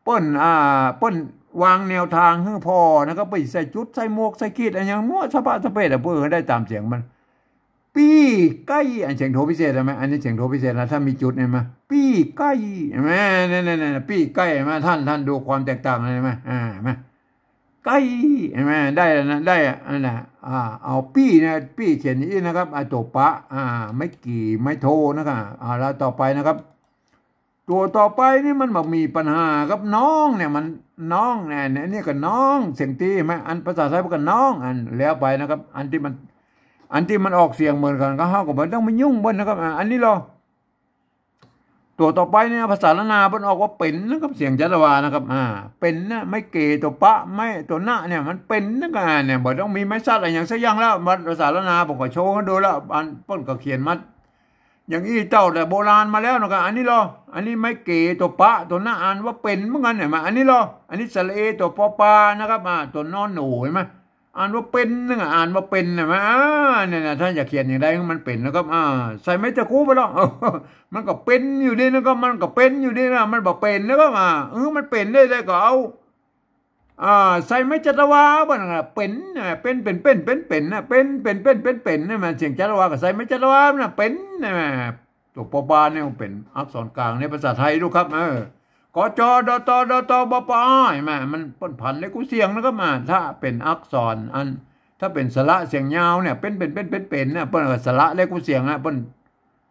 เปิ้น อ่า เปิ้นวางแนวตางหื้อผ่อนะครับ ไปใส่จุด ใส่หมวก ใส่ขีด อะหยังมั่วสะพะสะเปดอะ เปิ้นหื้อได้ต๋ามเสียงมัน ปี้ใก้ อันเสียงโทพิเศษหันก่อ อันนี้เสียงโทพิเศษนะ ถ้ามีจุดหันก่อ ปี้ใก้ หันก่อ เนี่ย เนี่ย เนี่ย ปี้ใก้ หันก่อ ท่าน ท่านดูความแตกต่างหันก่อ อ่า หันก่อ ใก้ หันก่อ ได้แล้วนะ ได้ อันนั้นน่ะ อ่า เอาปี้นะ ปี้เขียนอย่างอี้นะครับ อ่า ตั๋วปะ อ่า ไม้กี่ ไม้โทนะครับ อ่า แล้วต่อไปนะครับ ตั๋วต่อไปนี่มันบ่มีปัญหาครับ น้องเนี่ย มัน น้องเนี่ย เนี่ย นี่ก็น้อง เสียงตี หันก่อ อันภาษาไทยมันก็น้อง อันแล้วไปนะครับ อันตี้มัน อันตี้มันออกเสียงเหมือนกั๋นก็ เฮาก็บ่ต้องไปยุ่งเปิ้นนะครับ อ่า อันนี้ลอ ตั๋วต่อไปเนี่ย ภาษาล้านนาเปิ้นออกว่าเป๋นนะครับ เสียงจัตวานะครับ อ่า เป๋นนะ ไม้เก๋ตั๋วปะ ไม้ตั๋วนะเนี่ย มันเป๋นนะครับ อ่า เนี่ย บ่ต้องมีไม้สัตว์อะหยังสักอย่างแล้ว ภาษาล้านนาผมก็โชว์หื้อดูแล้ว อันเปิ้นก็เขียนมา อย่างอี้เต้าแต่โบราณมาแล้วนะครับ อันนี้ลอ อันนี้ไม้เก๋ตั๋วปะตั๋วนะ อ่านว่าเป๋นเหมือนกั๋นเนี่ย มา อันนี้ลอ อันนี้สระเอตั๋วปอปานะครับ อ่า ตั๋วนอนหนู หันก่อ อ่านว่าเป๋นนึงอะ อ่านว่าเป๋นหันก่อ อ่า เนี่ยนะ ท่านจะเขียนอย่างใดหื้อมันเป๋นนะครับ อ่า ใส่ไม้ตะคูไปลอ มันก็เป๋นอยู่ดีนะครับ มันก็เป๋นอยู่ดีนะ มันบ่เป๋นนะครับ อ่า เออ มันเป๋นได้ ได้ก็เอา อ่า ใส่ไม้จัตวาบ่นะครับ เป๋น อ่า เป๋น เป๋น เป๋น เป๋น เป๋นนะ เป๋น เป๋น เป๋น เป๋น เป๋น เนี่ย มันเสียงจัตวาก็ใส่ไม้จัตวานะ เป๋น เนี่ย ตั๋วปอปาเนี่ยเป๋นอักษรกลางในภาษาไทยดูครับ เออ ก จ ด ต ด ต บ ป อ หันก่อ มันเปิ้นผันเลขคู่เสียงนะครับ อ่า ถ้าเป๋นอักษรอัน ถ้าเป๋นสระเสียงยาวเนี่ย เป๋น เป๋น เป๋น เป๋น เป๋น เนี่ย เปิ้นก็สระเลขคู่เสียงนะ เปิ้น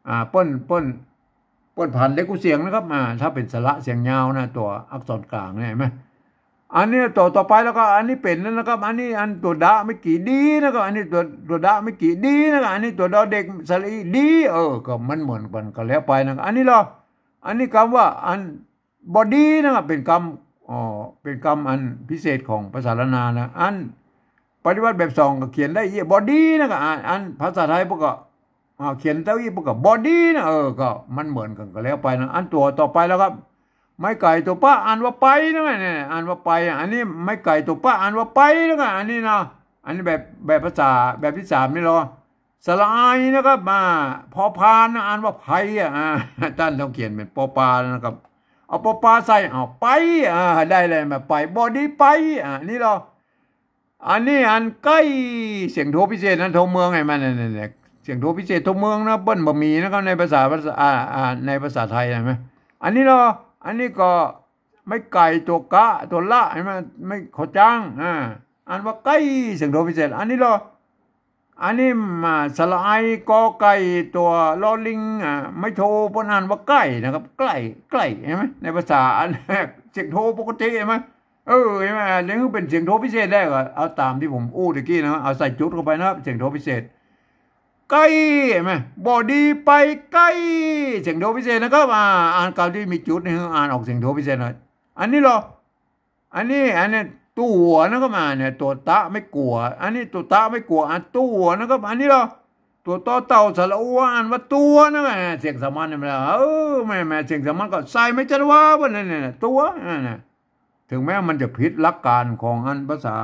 อ่า เปิ้น เปิ้น เปิ้นผันเล็กกู้เสียงนะครับ อ่า ถ้าเป๋นสระเสียงยาวนะ ตั๋วอักษรกลางเนี่ย หันก่อ อันนี้ตั๋วต่อไปแล้วก็ อันนี้เป๋นแล้วนะครับ อันนี้อันตั๋วดะไม่กี่ดีนะครับ อันนี้ตั๋ว ตั๋วดะไม่กี่ดีนะครับ อันนี้ตั๋วดอเด็กสระอีดี เออ ก็มันเหมือนกั๋นก็แล้วไปนะครับ อันนี้ลอ อันนี้กำว่าอันบ่ดีนะครับ เป๋นกำ อ๋อ เป๋นกำอันพิเศษของภาษาล้านนานะ อันปฏิบัติแบบสองก็เขียนได้อี้บ่ดีนะครับ อัน อันภาษาไทยเปิ้นก็ อ่า เขียนเต้าอี้เปิ้นก็บ่ดีนะ เออ ก็มันเหมือนกั๋นก็แล้วไปนะ อันตั๋วต่อไปแล้วครับ ไม้ไก่ตั๋วปะอ่านว่าไปนะ เนี่ย อ่านว่าไป อันนี้ไม้ไก่ตั๋วปะอ่านว่าไปแล้วก็ อันนี้นะ อันนี้แบบ แบบภาษาแบบตี้สามนี่ลอ สระอายนะครับ อ่า พอพานนะ อ่านว่าไผอ่ะ อ่า ต้านต้องเขียนเป๋นปอปานะครับ เอาปอปาใส่ เอาไป อ่า ได้เลย มาไป บ่ดีไป อ่า นี่ลอ อันนี้อันใก้เสียงโทพิเศษนะ โทเมือง หันก่อ เนี่ย เนี่ย เนี่ย เสียงโทพิเศษโทเมืองนะ เปิ้นบ่มีนะครับ ในภาษา ภาษา อ่า อ่า ในภาษาไทย หันก่อ อันนี้ลอ อันนี้ก็ไม้ไก่ตั๋วกะตั๋วละ หันก่อ ไม้ขอจ้าง อ่า อ่านว่าใก้เสียงโทพิเศษ อันนี้ลอ อันนี้มาสระอายกอไก่ตั๋วลอลิง อ่า ไม้โทเปิ้นอ่านว่าใก้นะครับ ใก้ ใก้ หันก่อ ในภาษาอันเสียงโทปกติ หันก่อ เออ หันก่อ เดี๋ยวเป๋นเสียงโทพิเศษได้ก็เอาต๋ามตี้ผมอู้ตะกี้นะ เอาใส่จุดเข้าไปนะครับ เสียงโทพิเศษ ใก้ หันก่อ บ่ดีไปใก้ เสียงโทพิเศษนะครับ อ่า อ่านกำตี้มีจุดนี่ อ่านออกเสียงโทพิเศษหน่อย อันนี้ลอ อันนี้ อันนี้ตั๋วนะครับ อ่า เนี่ย ตั๋วตะไม่กั๋ว อันนี้ตั๋วตะไม่กั๋ว อ่านตั๋วนะครับ อันนี้ลอ ตั๋วตอเต่าสระอัว อ่านว่าตั๋วนะครับ อ่า เสียงสามัญเนี่ยมัน เออ แม่ แม่ เสียงสามัญก็ใส่ไม้จันวาเปิ้นนั่นเนี่ย ตั๋ว นั่นน่ะ เถิงแม้มันจะผิดหลักการของอันภาษา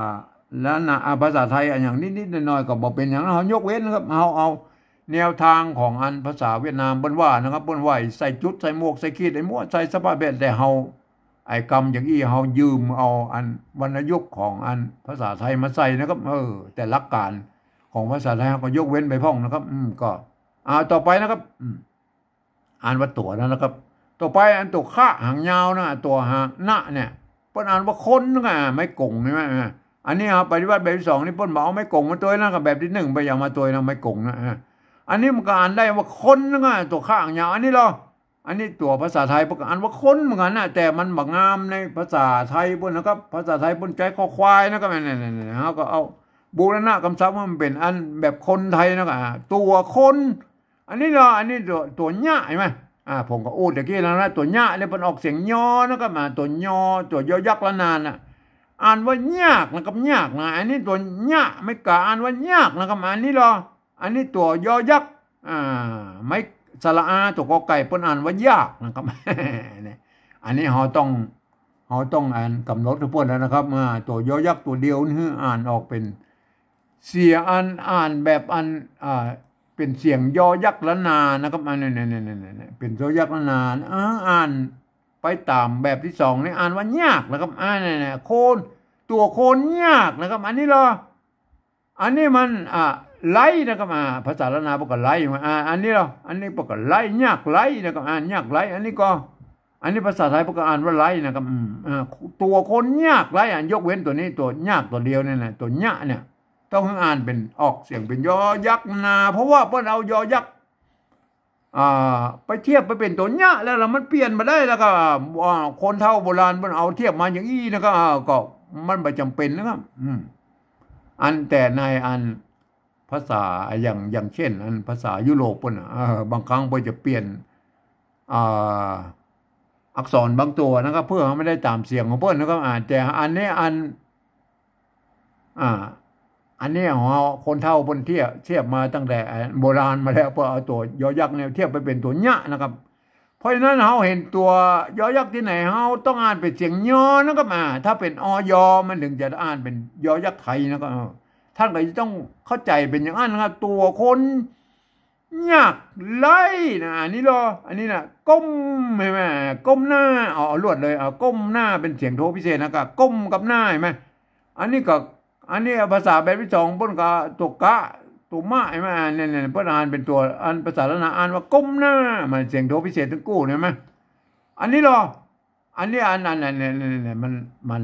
ล้านนา อ่า ภาษาไทยอันอย่างนิดๆ หน่อยๆ ก็บ่เป๋นหยัง เฮายกเว้นนะครับ เฮาเอาแนวตางของอันภาษาเวียดนามเปิ้นว่านะครับ เปิ้นว่าใส่จุด ใส่หมวก ใส่ขีด ไอ้หมวด ใส่สะบาแบบ แต่เฮา ไอ้กำอย่างอี้เฮายืมเอาอันวรรณยุกต์ของอันภาษาไทยมาใส่นะครับ เออ แต่หลักการของภาษาไทยเฮาก็ยกเว้นไปพ่องนะครับ อืม ก็ อ่า ต่อไปนะครับ อืม อ่านว่าตั๋วนั่นนะครับ ต่อไปอันตั๋วขะหางยาวนะ ตั๋วหางนะเนี่ย เปิ้นอ่านว่าคนนะ ไม้กงใช่ไหม อ่า อันนี้เอาปฏิบัติแบบตี้สองนี่เปิ้นบ่เอาไม้กงมาตวยนะ กับแบบตี้นึ่งไปเอามาตวยนะ ไม้กงนะ อ่า อันนี้มันก็อ่านได้ว่าคนนะ ตั๋วขะหางยาว อันนี้ลอ อันนี้ตั๋วภาษาไทยเปิ้นก็อ่านว่าคนเหมือนกั๋นนะ แต่มันบ่งามในภาษาไทยเปิ้นนะครับ ภาษาไทยเปิ้นใจ๊คอควายนะครับ เนี่ยๆๆ เฮาก็เอาบูรณะกำศัพท์มันเป๋นอันแบบคนไทยนะครับ อ่า ตั๋วคน อันนี้ลอ อันนี้ตั๋ว ตั๋วเยียะ หันก่อ อ่า ผมก็อู้ตะกี้แล้วนะ ตั๋วเยียะเนี่ยเปิ้นออกเสียงยอนะครับ อ่า ตั๋วยอ ตั๋วยอยักษ์ล้านนาน่ะ อ่านว่ายากนะครับ ยากนะ อันนี้ตั๋วเยียะ ไม้กาอ่านว่ายากนะครับ อันนี้ลอ อันนี้ตั๋วยอยักษ์ อ่า ไม้สระอา ตั๋วกอไก่ เปิ้นอ่านว่ายากนะครับ เนี่ย อันนี้เฮาต้อง เฮาต้องอ่านกำหนดหื้อเปิ้นแล้วนะครับ อ่า ตั๋วยอยักษ์ตั๋วเดียวนี่หื้ออ่านออกเป๋นเสียงอัน อ่านแบบอัน อ่า เป๋นเสียงยอยักษ์ล้านนานะครับ อันนี้ เนี่ยๆๆๆ เป๋นยอยักษ์ล้านนา อ่า อ่านไปต๋ามแบบตี้สองนี่อ่านว่ายากนะครับ อ่า เนี่ยๆ คน ตั๋วคนยากนะครับ อันนี้ลอ อันนี้มัน อ่า ไร้นะครับ อ่า ภาษาล้านนาเปิ้นก็ไร้มา อ่า อันนี้ลอ อันนี้เปิ้นก็ไร้ ยากไร้นะครับ อ่านยากไร้ อันนี้ก็ อันนี้ภาษาไทยเปิ้นก็อ่านว่าไร้นะครับ อืม อ่า ตั๋วคนยากไร้ อ่ะ ยกเว้นตั๋วนี้ ตั๋วยากตั๋วเดียวเนี่ยนะ ตั๋วเยียะเนี่ย ต้องหื้ออ่านเป๋น ออกเสียงเป๋นยอยักษ์นา เพราะว่าเปิ้นเอายอยักษ์ อ่า ไปเทียบไปเป๋นตั๋วเยียะแล้ว แล้วมันเปลี่ยนบ่ได้แล้วก็ อ่า คนเฒ่าโบราณเปิ้นเอาเทียบมาอย่างอี้นะครับ อ่า ก็มันบ่จ๋ำเป๋นนะครับ อืม อันแต่ในอันภาษาอย่าง อย่างเช่น อันภาษายุโรปเปิ้นน่ะ เออ บางครั้งเปิ้นจะเปลี่ยน อ่า อักษรบางตั๋วนะครับ เพื่อให้มันได้ต๋ามเสียงของเปิ้นนะครับ อ่า แต่อันนี้อัน อ่า อันนี้ของเฮาคนเฒ่าเปิ้นเทียบ เทียบมาตั้งแต่ อ่า โบราณมาแล้ว เปิ้นเอาตั๋วยอยักษ์เนี่ยเทียบไปเป๋นตั๋วเยียะนะครับ เพราะฉะนั้นเฮาหันตั๋วยอยักษ์ตี้ไหน เฮาต้องอ่านเป๋นเสียงยอนะครับ อ่า ถ้าเป๋นอยอ มันเถิงจะอ่านเป๋นยอยักษ์ไทยนะครับ เออ ต้านก็จะต้องเข้าใจ๋เป๋นอย่างนั้นนะครับ ตั๋วคน ยากไร้นะ อันนี้ลอ อันนี้นะ ก้ม หันก่อ ก้มหน้า เอา เอาลวดเลย เอาก้มหน้าเป๋นเสียงโทพิเศษนะ ก็ก้มกับหน้า หันก่อ อันนี้ก็ อันนี้ภาษาแบบตี้สองเปิ้นก็ตั๋วกะ ตั๋วมะ หันก่อ เนี่ยๆ เปิ้นอ่านเป๋นตั๋ว อันภาษาล้านนาอ่านว่าก้มหน้า มันเสียงโทพิเศษตึงกู้ หันก่อ อันนี้ลอ อันนี้อัน อัน อัน เนี่ย เนี่ย เนี่ย มัน มัน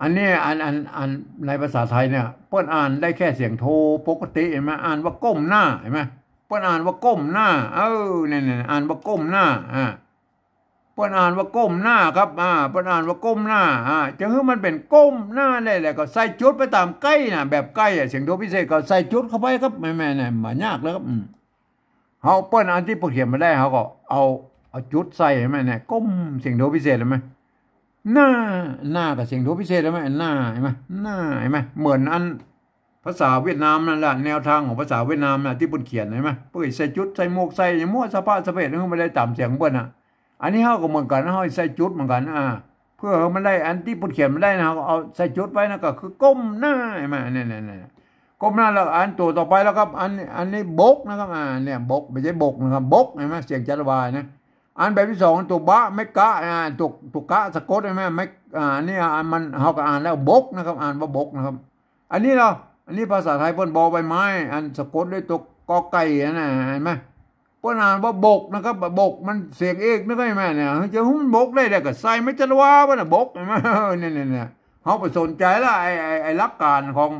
อันนี้อัน อัน อันในภาษาไทยเนี่ย เปิ้นอ่านได้แค่เสียงโทปกติ หันก่อ อ่านว่าก้มหน้า หันก่อ เปิ้นอ่านว่าก้มหน้า เออ เนี่ยๆ อ่านว่าก้มหน้า อ่า เปิ้นอ่านว่าก้มหน้าครับ อ่า เปิ้นอ่านว่าก้มหน้า อ่า จะหื้อมันเป๋นก้มหน้าได้แหละ ก็ใส่จุดไปต๋ามใก้น่ะ แบบใก้อะ เสียงโทพิเศษก็ใส่จุดเข้าไปครับ แม่ๆ เนี่ย บ่ยากแล้วครับ อืม เฮาเปิ้นอันตี้เปิ้นเขียนบ่ได้ เฮาก็เอา เอาจุดใส่ แม่นเนี่ย ก้ม เสียงโทพิเศษ หันก่อ หน้า หน้าก็เสียงโทพิเศษ หันก่อ หน้า หันก่อ หน้า หันก่อ เหมือนอันภาษาเวียดนามนั่นแหละ แนวทางของภาษาเวียดนามน่ะ ตี้เปิ้นเขียน หันก่อ เปิ้นใส่จุด ใส่หมวก ใส่หยังมั่วสะพะสะเพ็ด หื้อมันได้ต๋ามเสียงเปิ้นน่ะ อันนี้เฮาก็เหมือนกั๋น เฮาใส่จุดเหมือนกั๋น อ่า เพื่อหื้อมันได้อันตี้เปิ้นเขียนบ่ได้นะ เฮาก็เอาใส่จุดไว้นะ ก็คือก้มหน้า หันก่อ เนี่ยๆๆ ก้มหน้าแล้ว อันตั๋วต่อไปแล้วครับ อัน อันนี้บกนะครับ อ่า เนี่ย บก บ่ใจ้บกนะครับ บก หันก่อ เสียงจัตวานะ อันแบบตี้สอง ตั๋วบะ ไม้กะ อ่า ตั๋ว ตั๋วกะสะกด หันก่อ ไม้ อ่า อันนี้ อ่า มัน เฮาก็อ่านแล้วบกนะครับ อ่านว่าบกนะครับ อันนี้เนาะ อันนี้ภาษาไทยเปิ้นบอใบไม้ อันสะกดด้วยตั๋วกอไก่ หันก่อ หันก่อ เปิ้นอ่านว่าบกนะครับ บกมันเสียงเอกนะครับ หันก่อ เนี่ย จะหื้อมันบกได้ แล้วก็ใส่ไม้จัตวาไปน่ะ บก หันก่อ เนี่ยๆๆ เฮาไปสนใจ๋ละ ไอ้ ไอ้ ไอ้หลักการของ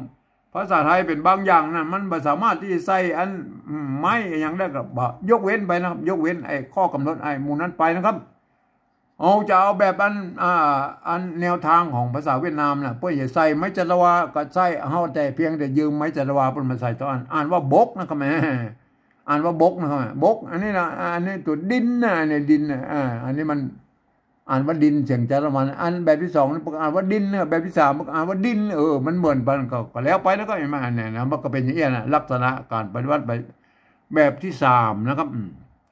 ภาษาไทยเป๋นบางอย่างน่ะ มันบ่สามารถตี้จะใส่อัน อืม ไม้อะหยังได้ก็บ่ ยกเว้นไปนะครับ ยกเว้นไอ้ข้อกำหนดไอ้หมู่นั้นไปนะครับ เฮาจะเอาแบบอัน อ่า อันแนวทางของภาษาเวียดนามน่ะ เปิ้นจะใส่ไม้จัตวาก็ใส่ เฮาแต่เพียงแต่ยืมไม้จัตวาเปิ้นมาใส่เต้าอั้น อ่านว่าบกนะครับ แหม อ่านว่าบกนะครับ บก อันนี้นะ อันนี้ตั๋วดินนะ อันนี้ดินนะ อ่า อันนี้มันอ่านว่าดิน เสียงจัตวา อันแบบตี้สองนี่เปิ้นอ่านว่าดินนะ แบบตี้สามเปิ้นอ่านว่าดิน เออ มันเหมือนกั๋นก็ ก็แล้วไปนะครับ หันก่อ อันนี้นะ มันก็เป๋นอย่างเอี้ยน่ะ ลักษณะก๋านปฏิบัติไป แบบตี้สามนะครับ อืม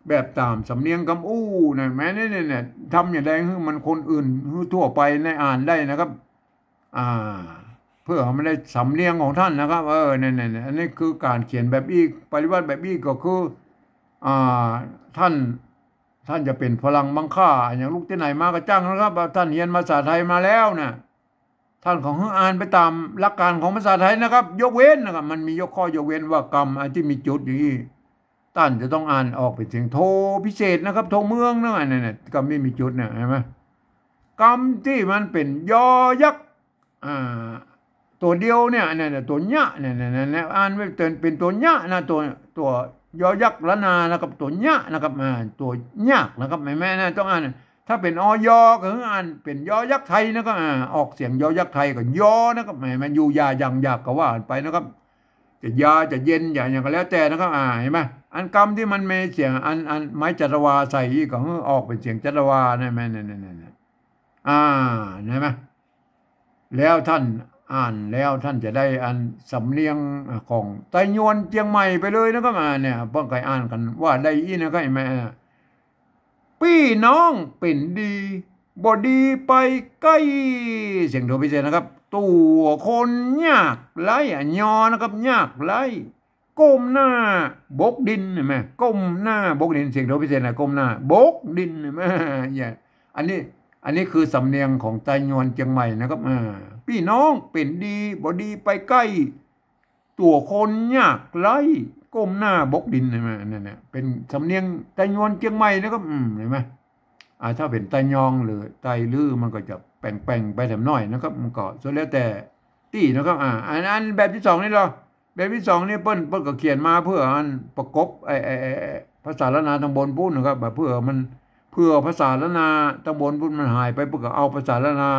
แบบต๋ามสำเนียงกำอู้นะ แหม เนี่ยๆ ทำอย่างใดหื้อมันคนอื่น หื้อทั่วไปได้อ่านได้นะครับ อ่า เพื่อหื้อมันได้สำเนียงของต้านนะครับ เออ เนี่ยๆๆ อันนี้คือก๋านเขียนแบบอี้ ปฏิบัติแบบอี้ก็คือ อ่า ต้าน ต้านจะเป๋นฝรั่งมังค่า อะหยังลุกตี้ไหนมาก็จ้างนะครับ ว่าต้านเฮียนภาษาไทยมาแล้วน่ะ ต้านก็หื้ออ่านไปต๋ามหลักการของภาษาไทยนะครับ ยกเว้นนะครับ มันมียกข้อยกเว้นว่ากำอันตี้มีจุดอย่างอี้ ต้านจะต้องอ่านออกเป๋นเสียงโทพิเศษนะครับ โทเมืองนะ อันนั้นน่ะ กำตี้มีจุดน่ะ หันก่อ กำตี้มันเป๋นยอยักษ์ อ่า ตั๋วเดียวเนี่ย อันนั้นน่ะ ตั๋วเยียะเนี่ย เนี่ยๆๆ อ่านไว้เป๋นตั๋วเยียะนะ ตั๋ว ตั๋วยอยักษ์ละนานะครับ ตั๋วเยียะนะครับ อ่า ตั๋วยากนะครับ แหมๆ นะ ต้องอ่าน ถ้าเป๋น อย ก็คืออ่านเป๋นยอยักษ์ไทยนะครับ อ่า ออกเสียงยอยักษ์ไทยก็ยอนะครับ แหม มันอยู่ยายังยากก็ว่ากั๋นไปนะครับ จะยาจะเย็น จะอะหยังก็แล้วแต่นะครับ อ่า หันก่อ อันกำตี้มันมีเสียง อัน อันไม้จัตวาใส่อี้ก็หื้อออกเป๋นเสียงจัตวานะ แหม เนี่ยๆๆๆ อ่า หันก่อ แล้วต้านอ่านแล้วต้านจะได้อันสำเนียงของไตยวนเจียงใหม่ไปเลยนะครับ อ่า เนี่ย เปิ้นก็อ่านกั๋นว่าได้อี้นะครับ หันก่อ ปี้น้องเป๋นดี บ่ดีไปใก้ เสียงโทพิเศษนะครับ ตั๋วคนยากไร้ อะ ยอนะครับ ยากไร้ ก้มหน้าบกดิน หันก่อ ก้มหน้าบกดิน เสียงโทพิเศษนะ ก้มหน้าบกดิน หันก่อ เนี่ย อันนี้ อันนี้คือสำเนียงของไตยวนเจียงใหม่นะครับ อ่า ปี้น้องเป๋นดี บ่ดีไปใก้ ตั๋วคนยากไร้ ก้มหน้าบกดิน หันก่อ เนี่ยๆ เป๋นสำเนียงไตยวนเจียงใหม่นะครับ อืม หันก่อ อ่า ถ้าเป๋นไตยองหรือไตลื้อมันก็จะแป๋งๆ ไปแถมหน้อยนะครับ มันก็สุดแล้วแต่ตี้นะครับ อ่า อัน อันแบบตี้สองนี่เหรอ แบบตี้สองนี่เปิ้น เปิ้นก็เขียนมาเพื่ออันประกบไอ้ ไอ้ ไอ้ ไอ้ภาษาล้านนาตางบนปู๊นนะครับ แบบเพื่อมัน เพื่อภาษาล้านนาตางบนปู๊นมันหายไป เปิ้นก็เอาภาษาล้านนา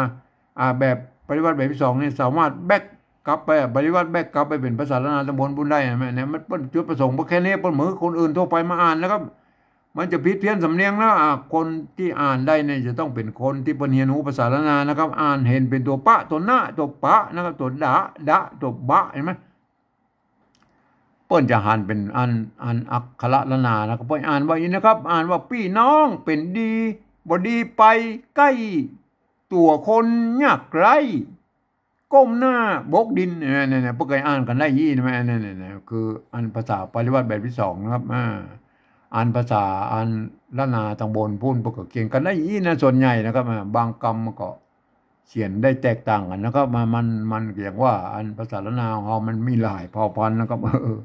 อ่า แบบปฏิบัติแบบตี้สองนี่สามารถแบ็กกลับไป ปฏิบัติแบ็กกลับไปเป๋นภาษาล้านนาตางบนปู๊นได้นะแม่ เนี่ย มัน เปิ้นจุดประสงค์เปิ้นแค่นี้ เปิ้นบ่หื้อคนอื่นทั่วไปมาอ่านนะครับ มันจะผิดเพี้ยนสำเนียงนะ อ่า คนตี้อ่านได้เนี่ยจะต้องเป๋นคนตี้เปิ้นเฮียนฮู้ภาษาล้านนานะครับ อ่านหันเป๋นตั๋วปะ ตั๋วนะ ตั๋วปะนะครับ ตั๋วดะ ดะ ตั๋วบะ หันก่อ เปิ้นจะหันเป๋นอัน อันอักขระล้านนานะครับ เปิ้นอ่านว่าอี้นะครับ อ่านว่าปี้น้องเป๋นดี บ่ดีไปใก้ ตั๋วคนยากไร้ ก้มหน้าบกดิน เนี่ยๆๆ เปิ้นก็อ่านกั๋นได้อี้นะแม่ เนี่ยๆๆ คืออันภาษาปฏิบัติแบบตี้สองนะครับ อ่า อันภาษาอันล้านนาตางบนปู๊นเปิ้นก็เขียนกั๋นได้อี้นะ ส่วนใหญ่นะครับ อ่า บางกำมันก็เขียนได้แตกต่างกั๋นนะครับ มัน มัน มันอย่างว่าอันภาษาล้านนาของเฮามันมีหลายเผ่าพันธุ์นะครับ เออ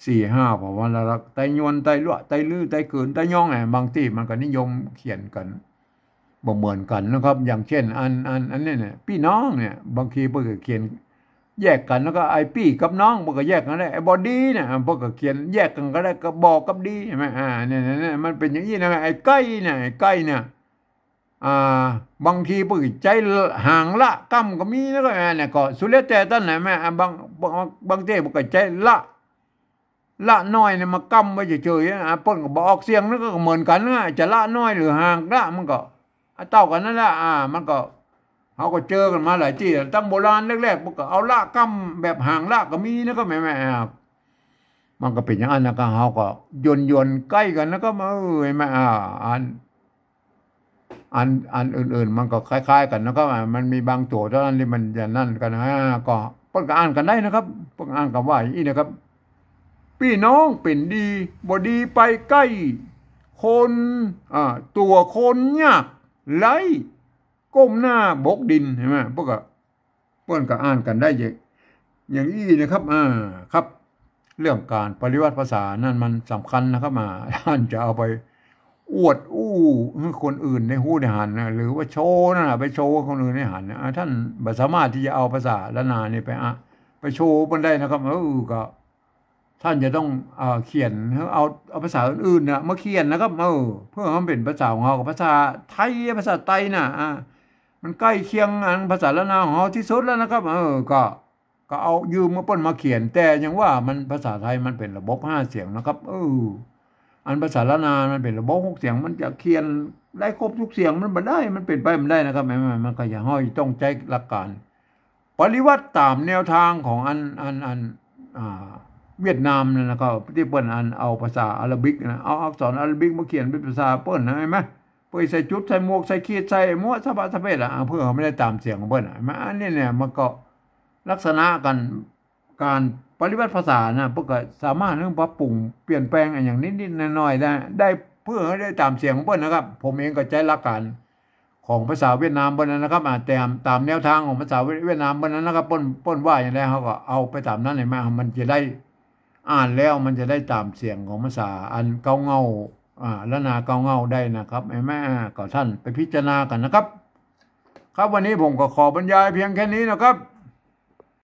สี่ห้าเผ่าพันธุ์ละ ไตยวน ไตลัว ไตลื้อ ไตเกิน ไตยอง อ่ะ บางตี้มันก็นิยมเขียนกั๋น บ่เหมือนกั๋นนะครับ อย่างเช่น อัน อัน อันนี้เนี่ย ปี้น้องเนี่ย บางทีเปิ้นก็เขียน แยกกั๋น แล้วก็ไอ้ปี้กับน้อง เปิ้นก็แยกกั๋นได้ ไอ้บ่ดีน่ะ เปิ้นก็เขียนแยกกั๋นก็ได้ ก็บ่กับดี หันก่อ อ่า เนี่ย เนี่ย เนี่ย มันเป๋นอย่างอี้นะ ไอ้ใก้เนี่ย ไอ้ใก้เนี่ย อ่า บางทีเปิ้นก็ใจ๊หางละก้ำก็มีนะ ก็ อ่า เนี่ย ก็สุดแล้วแต่ต้านน่ะ แม่ อ่า บาง บาง บางเจ้าเปิ้นก็ใจ๊ละ ละน้อยเนี่ยมาก้ำไว้เฉยๆ อ่ะ เปิ้นก็บ่ออกเสียงนะ ก็เหมือนกั๋นนะ จะละน้อยหรือหางละ มันก็เต้ากั๋นนั่นแหละ อ่า มันก็ เฮาก็เจอกั๋นมาหลายตี้ ตั้งโบราณแรกๆ เปิ้นก็เอาละก้ำแบบหางละก็มีนะ ก็แม่ๆ อ่า มันก็เป๋นอย่างนั้นนะ ก็เฮาก็หยวนๆ ใก้กั๋นนะ ก็มา เออ แม่ อ่า อัน อัน อันอื่นๆ มันก็คล้ายๆ กั๋นนะครับ อ่า มันมีบางตั๋วเต้านั้นตี้มันจะนั่นกั๋นนะ ก็เปิ้นก็อ่านกั๋นได้นะครับ เปิ้นอ่านกั๋นว่าอย่างอี้นะครับ ปี้น้องเป๋นดี บ่ดีไปใก้คน อ่า ตั๋วคนยากไร้ ก้มหน้าบกดิน หันก่อ เปิ้นก็ เปิ้นก็อ่านกั๋นได้อย่าง อย่างอี้นะครับ อ่า ครับ เรื่องก๋านปริวัติภาษานั้นมันสำคัญนะครับ อ่า ต้านจะเอาไปอวดอู้หื้อคนอื่นได้ฮู้ได้หันนะ หรือว่าโชว์นั่นน่ะ ไปโชว์คนอื่นได้หันนะ อ่า ต้านบ่สามารถตี้จะเอาภาษาล้านนานี่ไป อ่ะ ไปโชว์เปิ้นได้นะครับ เออ ก็ ต้านจะต้อง เอ่อ เขียน เอา เอาภาษาอื่นๆ น่ะ มาเขียนนะครับ เออ เปื้อหื้อมันเป๋นภาษาของเฮา กับภาษาไทย ภาษาใต้น่ะ อ่า มันใก้เคียงอันภาษาล้านนาของเฮาตี้สุดแล้วนะครับ เออ ก็ ก็เอายืมมาเปิ้นมาเขียน แต่ยังว่ามันภาษาไทยมันเป๋นระบบห้าเสียงนะครับ เออ อันภาษาล้านนามันเป๋นระบบหกเสียง มันจะเขียนได้ครบทุกเสียงมันบ่ได้ มันเป๋นไปบ่ได้นะครับ แม่นๆ มันก็จะห้อยต้องใจ๊หลักก๋าน ปริวัติต๋ามแนวตางของอัน อัน อัน อ่า เวียดนามนั่นนะครับ ตี้เปิ้นอันเอาภาษาอาหรับบิกนะ เอาอักษรอาหรับบิกมาเขียนเป๋นภาษาเปิ้นนะ หันก่อ เปิ้นใส่จุด ใส่หมวก ใส่ขีด ใส่หมวก สะบะสะเพ็ดอะ อ่า เปื้อหื้อมันได้ต๋ามเสียงของเปิ้นอะ หันก่อ อันนี้เนี่ยมันก็ลักษณะก๋าน ก๋านปริวัติภาษานะ เปิ้นก็สามารถหื้อปรับปรุงเปลี่ยนแปลงอะหยังนิดๆ หน่อยๆ ได้ ได้ เปื้อหื้อได้ต๋ามเสียงของเปิ้นนะครับ ผมเองก็ใจ๊หลักก๋าน ของภาษาเวียดนามเปิ้นนั้นนะครับ อ่า ต๋าม ต๋ามแนวตางของภาษาเวียด เวียดนามเปิ้นนั้นนะครับ เปิ้น เปิ้นว่าอย่างใด เฮาก็เอาไปต๋ามนั้น หันก่อ มันจะได้ อ่านแล้วมันจะได้ต๋ามเสียงของภาษาอันเก๊าเง้า อ่า ล้านนาเก๊าเง้าได้นะครับ หันก่อ ก็ต้านไปพิจารณากั๋นนะครับ ครับ วันนี้ผมก็ขอบรรยายเพียงแค่นี้นะครับ